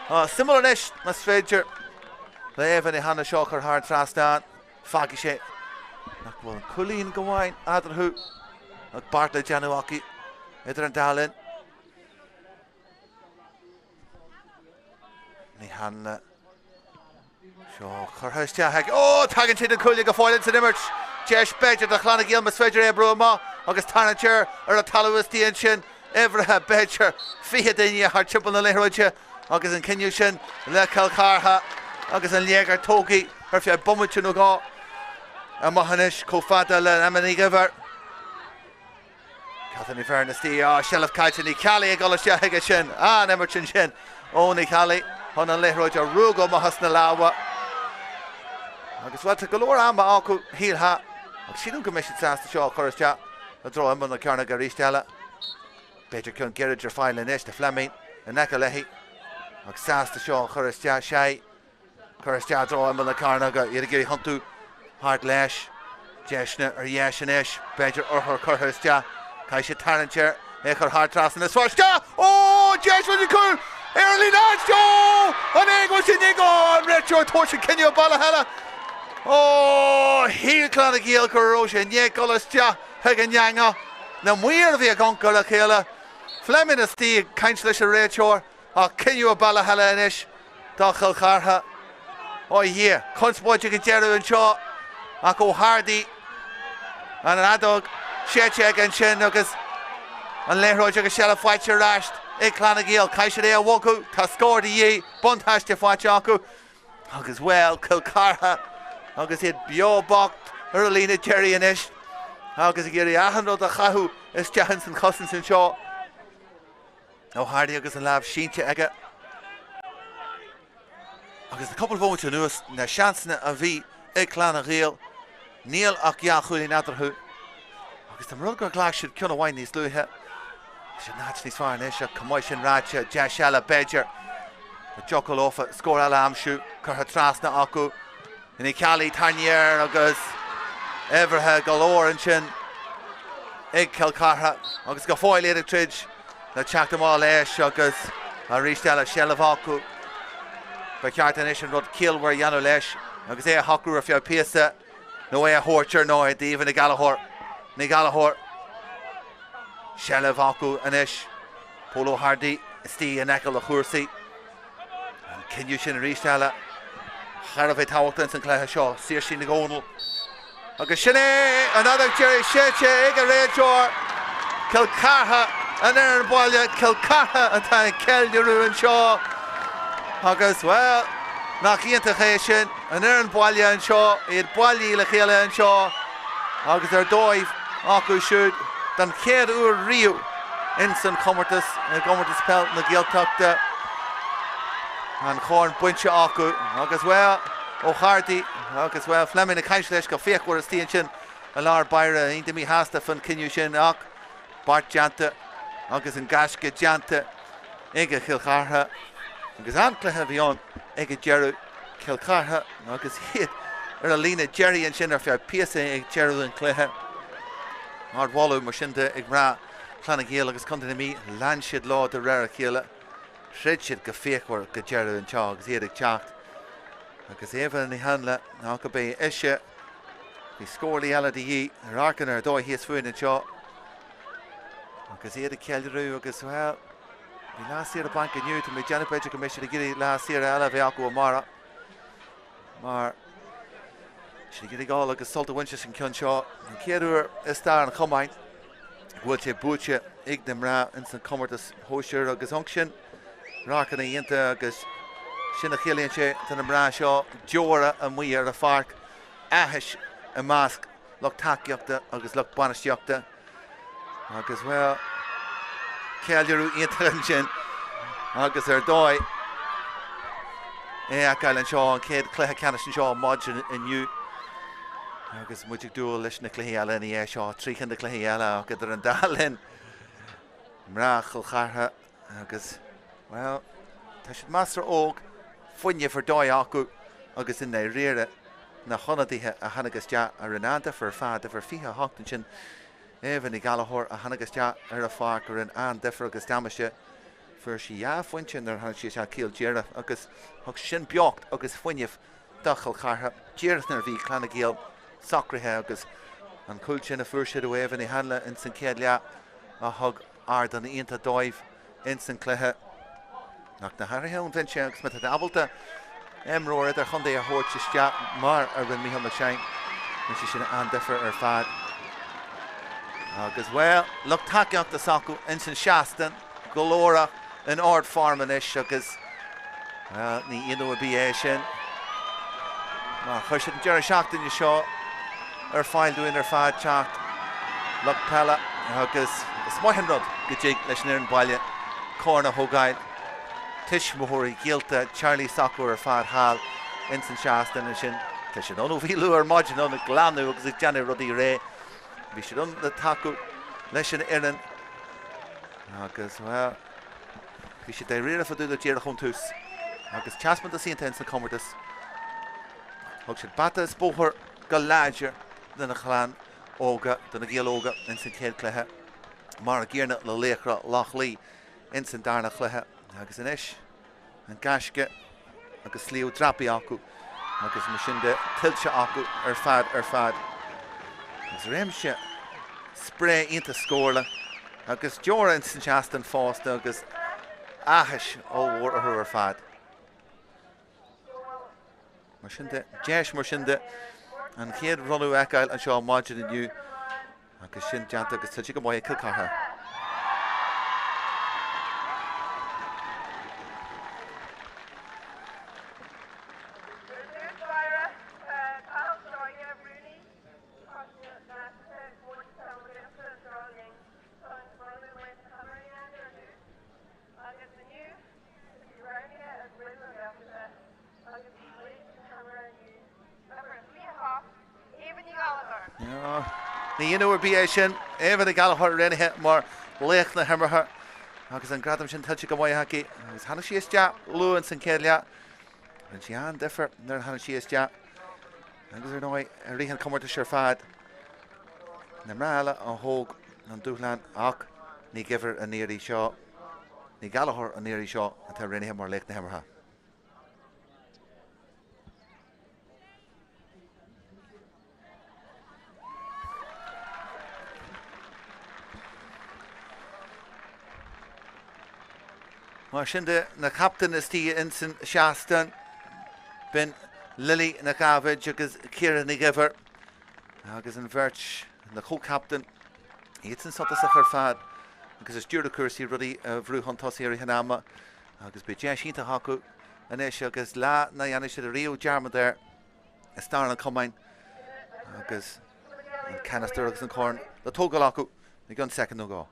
Suimiúil anois, más féidir le Eva Ní Hanla seo a chur thar an trasnán, fágfaidh sé nach bhfuil an cúilín go amháin eadarthu ach beart le déanamh acu idir an dá linn. Ní Hanla. Seo curtha isteach ag. Ó! Tagann sé don chúinne go fóill san imirt. Deis b'fhéidir do Chlanna Gael más féidir é a bhrú amach agus tarraingt air ar an talamh istigh ansin. Uimhreacha b'fhéidir 20 duine thart timpeall na liathróide agus an cinneadh sin le Cill Chartha agus an léigear tógtha ar feadh bomaite nó dhó amach anois chomh fada le Emma Ní Dhuibhir. Catherine Ní Bheirn istigh, á, seilbh caillte, Ní Cheallaigh ag dul isteach chuige sin. An-imirt ansin ó Ní Cheallaigh chun an liathróid a ruaigeadh amach as na lámha. Agus bhuel, tá go leor ama acu, shílfeá, ach sílim go mbeidh siad sásta seo a chur isteach i dtreo imeall na cearnóige arís eile. B'fhéidir ceann gairid ar fáil anois do Fleming in aice léi ach sásta seo a chur isteach. Sea. Curtha isteach i dtreo imeall na cearnóige, iad ag iarraidh thiontú thart leis. Deiseanna ar dheis anois, b'fhéidir urchar curtha isteach. Caithfidh siad tarraingt air, é a chur thar trasna is fearr. Isteach! Ó! Deis an cúl! Ar an líne áit! Ó! An é go bhfuil sé inniu? Ó! An réiteoir ag tabhairt an cinneadh bealach eile. Ó! Shíl Clanna Gael go raibh sé i ndiaidh dul isteach chuig an eangach. Na maoir a bhí ag amharc ar a chéile. Fleming istigh ag caint leis an réiteoir. Ach cinneadh bealach eile anois do Chill Chartha. Ó a Dhia, conspóid ag an deireadh anseo ach Ó hArdaí an fheadóg séidte aige ansin agus an liathróid agus seilbh faighte ar ais ag Clanna Gael. Caithfidh siad é a bhogadh, tá scór de dhíth, buntáiste faighte acu agus, bhuel, Cill Chartha agus iad beo bocht ar an líne deiridh anois agus ag iarraidh achan rud a chaitheamh isteach ins an chosaint anseo. Ó hArdaí agus an lámh sínte aige. Agus le cúpla bomaite anuas, na seansanna a bhí ag Clanna Ghael, níl ach dhá chúilín eatarthu. Agus dá mba rud gur ghlac siad ceann amháin níos luaithe, tá siad in áit níos fearr anois ach chomh maith sin ráite, deis eile, b'fhéidir, a dtiocfadh leofa scór eile a aimsiú, curtha trasna acu. Ní Cheallaigh tarraingthe air agus uimhreacha go leor ansin ag Cill Chartha agus go fóill iad ag troid le teacht amach leis agus arís eile seilbh acu. Ba cheart anois an rud ciallmhar a dhéanamh leis agus é a shocrú ar feadh píosa nó é a thabhairt ar ndóigh d'Aoibhe Ní Ghallchóir. Ní Ghallchóir. Seilbh acu anois. Pól Ó hArdaí istigh in aice le chúrsaí. An cinneadh sin arís eile thar a bheith tábhachtach ins an chluiche seo. Saoirsí Nic Dhomhnaill. Agus sin é an fheadóg deiridh séidte ag an réiteoir. Cill Chartha an fhoireann baile, Cill Chartha atá ag ceiliúradh anseo. Agus, bhuel, nach iontach é sin, an fhoireann baile anseo, iad bailithe le chéile anseo agus ar dóigh acu siúd don chéad uair riamh ins an chomórtas, i gComórtas Peil na Gaeltachta, an corn bainte acu agus, bhuel, Ó hArdaí agus, bhuel, Fleming ag caint leis go fíochmhar istigh ansin i lár báire, iontach míshásta faoin cinneadh sin ach beart déanta agus an gaisce déanta ag Cill Chartha agus an-chluiche a bhí ann ag an deireadh, Cill Chartha agus iad ar an líne deiridh ansin ar feadh píosa ag deireadh an chluiche. Ardmholadh mar sin de ag mná Chlanna Gael agus Contae na Mí, lean siad leo de réir a chéile, throid siad go fíochmhar go deireadh anseo agus iad ag teacht agus Éabha Ní Hanla ná go beidh ise, bhí scórálaí eile de dhíth, radharcanna ar dóigh thíos fúinn anseo agus iad ag ceiliúradh agus, bhuel. Bhí lá saor bainc inniu, tá mé ag déanamh b'fhéidir go mbeidh siad ag iarraidh lá saoire eile a bheith acu amárach mar siad ag iarraidh dul agus sult a bhaint as an ceann seo. An chéad uair i stair an chumainn go bhfuil sé buaite ag na mná ins an chomórtas shóisir agus ansin radharcanna iontacha agus sin a chiallaíonn sé do na mná seo, deora amuigh ar an pháirc, áthais i measc lucht tacaíochta agus lucht bainistíochta. Agus, bhuel, ceiliúradh iontach ansin agus ar dóigh é a fheiceáil anseo, an chéad chluiche ceannais anseo maidin inniu. Agus muid ag dúil leis na cluichí eile ina dhiaidh seo, 3 chinn de chluichí eile ach idir an dá linn, mná Chill Chartha Agus, bhuel, tá siad measartha óg, fuinneamh ar dóigh acu agus i ndáiríre, na hionadaithe a tháinig isteach a rinne an-difear ar fad, uimhir 28 ansin, Éabha Ní Ghallchóir a tháinig isteach ar an pháirc a rinne an-difear agus damáiste. Fuair sí dhá phointe nuair a tháinig sí isteach caol díreach agus thug sin beocht agus fuinneamh do Chill Chartha díreach nuair a bhí Clanna Gael socraithe agus an cúl sin a fuair siad ó Éabha Ní Hanla ins an chéad leath a thug ardán iontach dóibh ins an cluiche. Ach na hathruithe ón bhinse agus má tá tú ábalta imreoir idirchontae a thabhairt isteach mar a rinne Mícheál Mac Seáin, rinne sé sin an-difear ar fad. Agus, bhuel, lucht tacaíochta s'acu ins an seastán, glórach in ardfhoirm anois agus, bhuel, ní ionadh ar bith é sin mar chuir siad an deireadh seachtaine seo ar fáil dúinn ar fad teacht lucht peile agus is maith an rud go dtig leis an fhoireann baile corn a thógáil. Tuismitheoirí, gaolta, teaghlaigh s'acu ar fad thall ins an seastán ansin. Tá siad ann ó bhí luath ar maidin ann ag glanadh agus ag déanamh rudaí réidh. Bhí siad ann le tacú leis an fhoireann agus, bhuel, Bhí siad dáiríre fá dtaobh de díreach ón tús agus taispeántas iontach ins an chomórtas. Thug siad bata is bóthar go láidir do na clann óga, do na Gaeil óga ins an chéad chluiche, mar a gcéanna le Laochra Loch Lao ins an darna chluiche agus anois an gaisce agus sliabh dreapaí acu agus mar sin de tuillte acu ar fad ar fad. Agus réimse spraoi iontach scórála agus deora ins an seastán fosta agus áthas ollmhór orthu ar fad. Mar sin de, deis mar sin de an chéad bhronnadh a fheiceáil anseo maidin inniu agus sin déanta agus tuillte go maith ag Cill Chartha. Agus í laoch na himeartha inniu, uimhir 28, Éabha Ní Ghallchóir. Ní ionadh ar bith é sin, Éabha Ní Ghallchóir roghnaithe mar laoch na himeartha agus an gradam sin tuillte go maith aici agus tháinig sí isteach luath ins an chéad leath. Rinne sí an-difear nuair a tháinig sí isteach agus ar ndóigh i rith an chomórtais ar fad. Na mná eile a thóg an dúshlán ach Ní Dhuibhir an iarraidh seo, Ní Ghallchóir an iarraidh seo atá roghnaithe mar laoch na himeartha. Mar sin de, na captaein istigh insan seastán, b'in Lily Nic Ádhaimh agus Ciara Ní Dhuibhir agus an bheirt, na comhchaptaein, iadsan suntasach ar fad agus ag stiúradh cúrsaí rudaí a bhrú chun tosaigh i rith an ama. Agus beidh deis iontach acu anois agus lá nach ndéanfaidh siad ariamh dearmad air i stair an chumainn agus an canister agus an corn le tógáil acu i gcionn soicind nó dhó.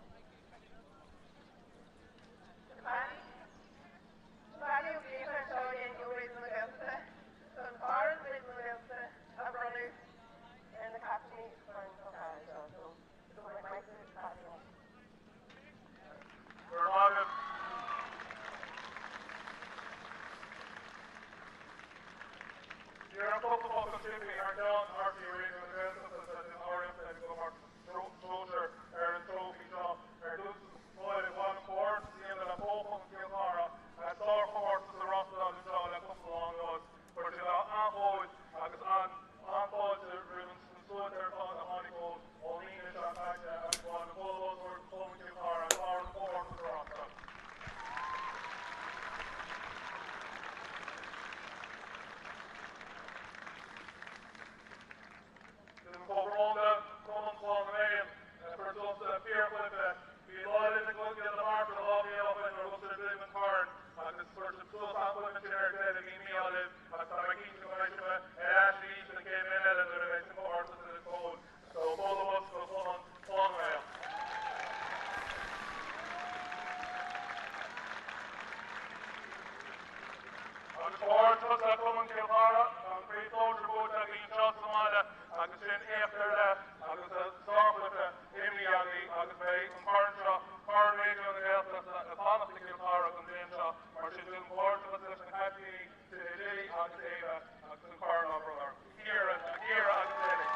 Comhghairdeas le Cumann Chill Chartha, tá an Craobh Sóisir buaite agaibh anseo sa mbaile agus sin éacht ar leith agus sárchluiche imeartha agaibh agus beidh an corn seo, Corn Réigiún na Gaeltachta, ag fanacht i gCill Chartha don bhliain seo. Mar sin de, comhghairdeas leis na caiptíní, Lily agus Ava agus an corn á bhronnadh orthu. Ciara, Ciara agus Lily.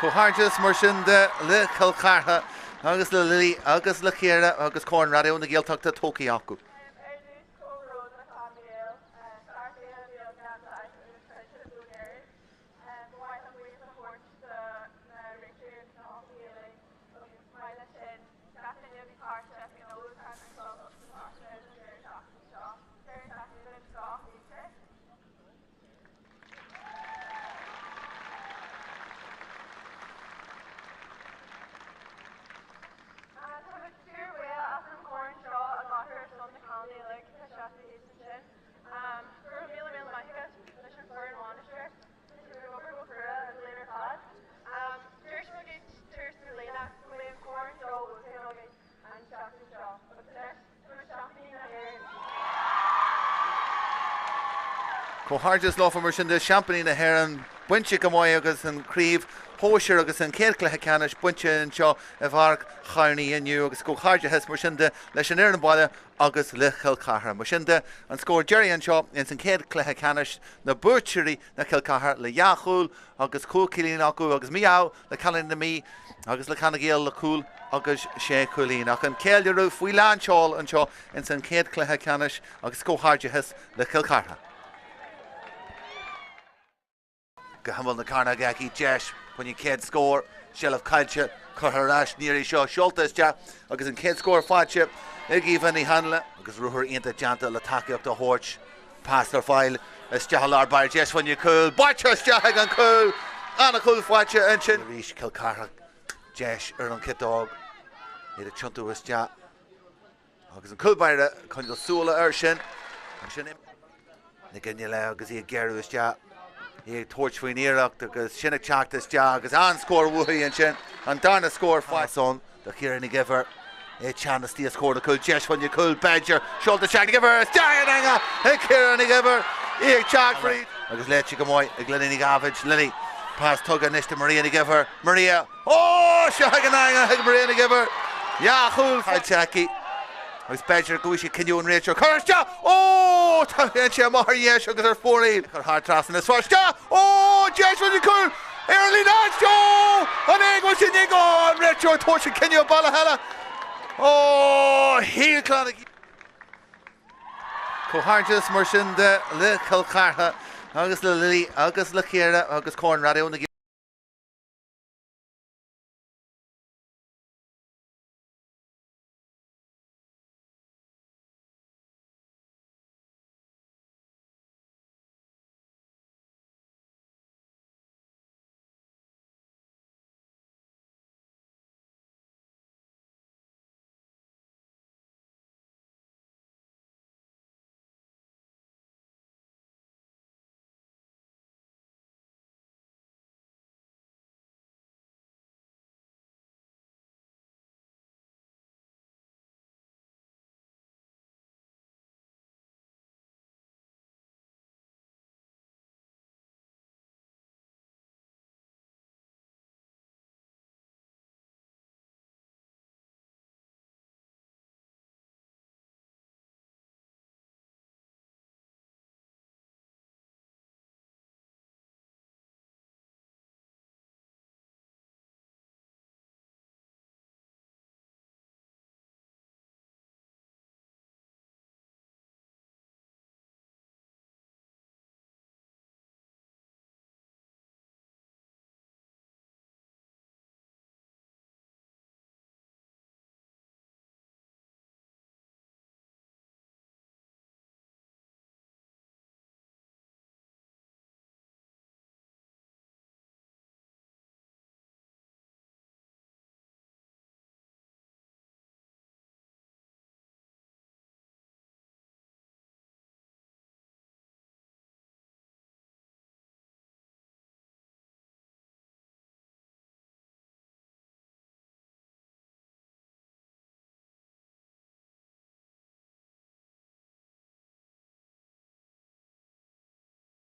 Comhghairdeas mar sin de le Cill Chartha agus le Lily agus le Ciara agus Corn Raidió na Gaeltachta tógtha acu. Ar dtús comhbhrón le clann Mhichíl, fear céile beag gan dabht agus caillte le buan Ba mhaith liom buíochas a thabhairt do na réiteoirí agus na hoifigigh uilig agus chomh maith leis sin, gach duine a bhí páirteach in ullmhúchán an chlub agus na páirtithe don deireadh seachtaine seo. Deireadh seachtaine den scoth daoibhse. Tá muid fíor-bhuíoch as an chorn seo a ghlacadh ar son na cailíní uilig atá seasta thíos ansin. Go raibh míle míle maith agat leis an foireann bhainistíocht, tá sibh ag obair go crua an bhliain ar fad. Dúirt muid ag tús na bliana go mbeadh an corn seo buaite againn an tseachtain seo agus anois tá muid seaimpíní na hÉireann. Comhghairdeas leofa mar sin de, seaimpíní na hÉireann bainte go maith agus an chraobh shóisir agus an chéad chluiche ceannais bainte anseo i bPáirc Charney inniu agus comhghairdeas mar sin de leis an fhoireann baile agus le Cill Chartha. Mar sin de, an scór deiridh anseo ins an chéad chluiche ceannais, na buaiteoirí ná Cill Chartha le dhá chúl agus cúig chúilín acu agus mí-ádh le cailíní na Mí agus le Clann na Gael le cúl agus sé chúilín. Ach an ceiliúradh faoi lán seoil anseo ins an chéad chluiche ceannais agus comhghairdeachas le Cill Chartha. Go himeall na cearnóige aici, deis chun an chéad scór, seilbh caillte, curtha ar ais, an iarraidh seo seolta isteach agus an chéad scór faighte ag Aoibhe Ní Hanla. Agus ruathar iontach déanta le tacaíocht a thabhairt, pas ar fáil isteach i lár báire, deis fá choinne cúl, buailte isteach ag an chúl, an-chúl faighte ansin. Arís Cill Chartha, deis ar an chiotóg, iad ag tiontú isteach. Agus an cúl báire ag coinneáil súile air sin. Ansin Nic Fhionnghaile agus í ag géarú isteach. Í ag tabhairt faoin iarracht agus sin ag teacht isteach agus an-scór uaithi ansin. An darna scór faighte ann do Chiara Nic Uidhir. É teann istigh os comhair na cúl. Deis fá choinne cúl b'fhéidir. Seolta isteach Nic Uidhir isteach in eangach ag Ciara Nic Uidhir. Í ag teacht fríd. Agus léite go maith ag Lily Nic Ádhaimh. Lily. Pas tugtha anois do Maria Nic Uidhir. Maria. Ó! Isteach ag an eangach ag Maria Nic Uidhir. Dhá chúl faighte aici. Agus b'fhéidir go bhfuil sé cinneadh an réiteoir. Cur isteach! Ó! Tá sé amach ar dheis agus ar fóraoil. Cur thar trasna is isteach! Ó! Deis fá choinne cúl! Ar an líne Ó! An é go bhfuil sé ag an réiteoir tabhairt an cinneadh bealach eile. Ó! Shíl Clann na Comhghairdeas mar sin de le Cill Chartha agus le Lily agus le Ciara agus Corn Raidió na.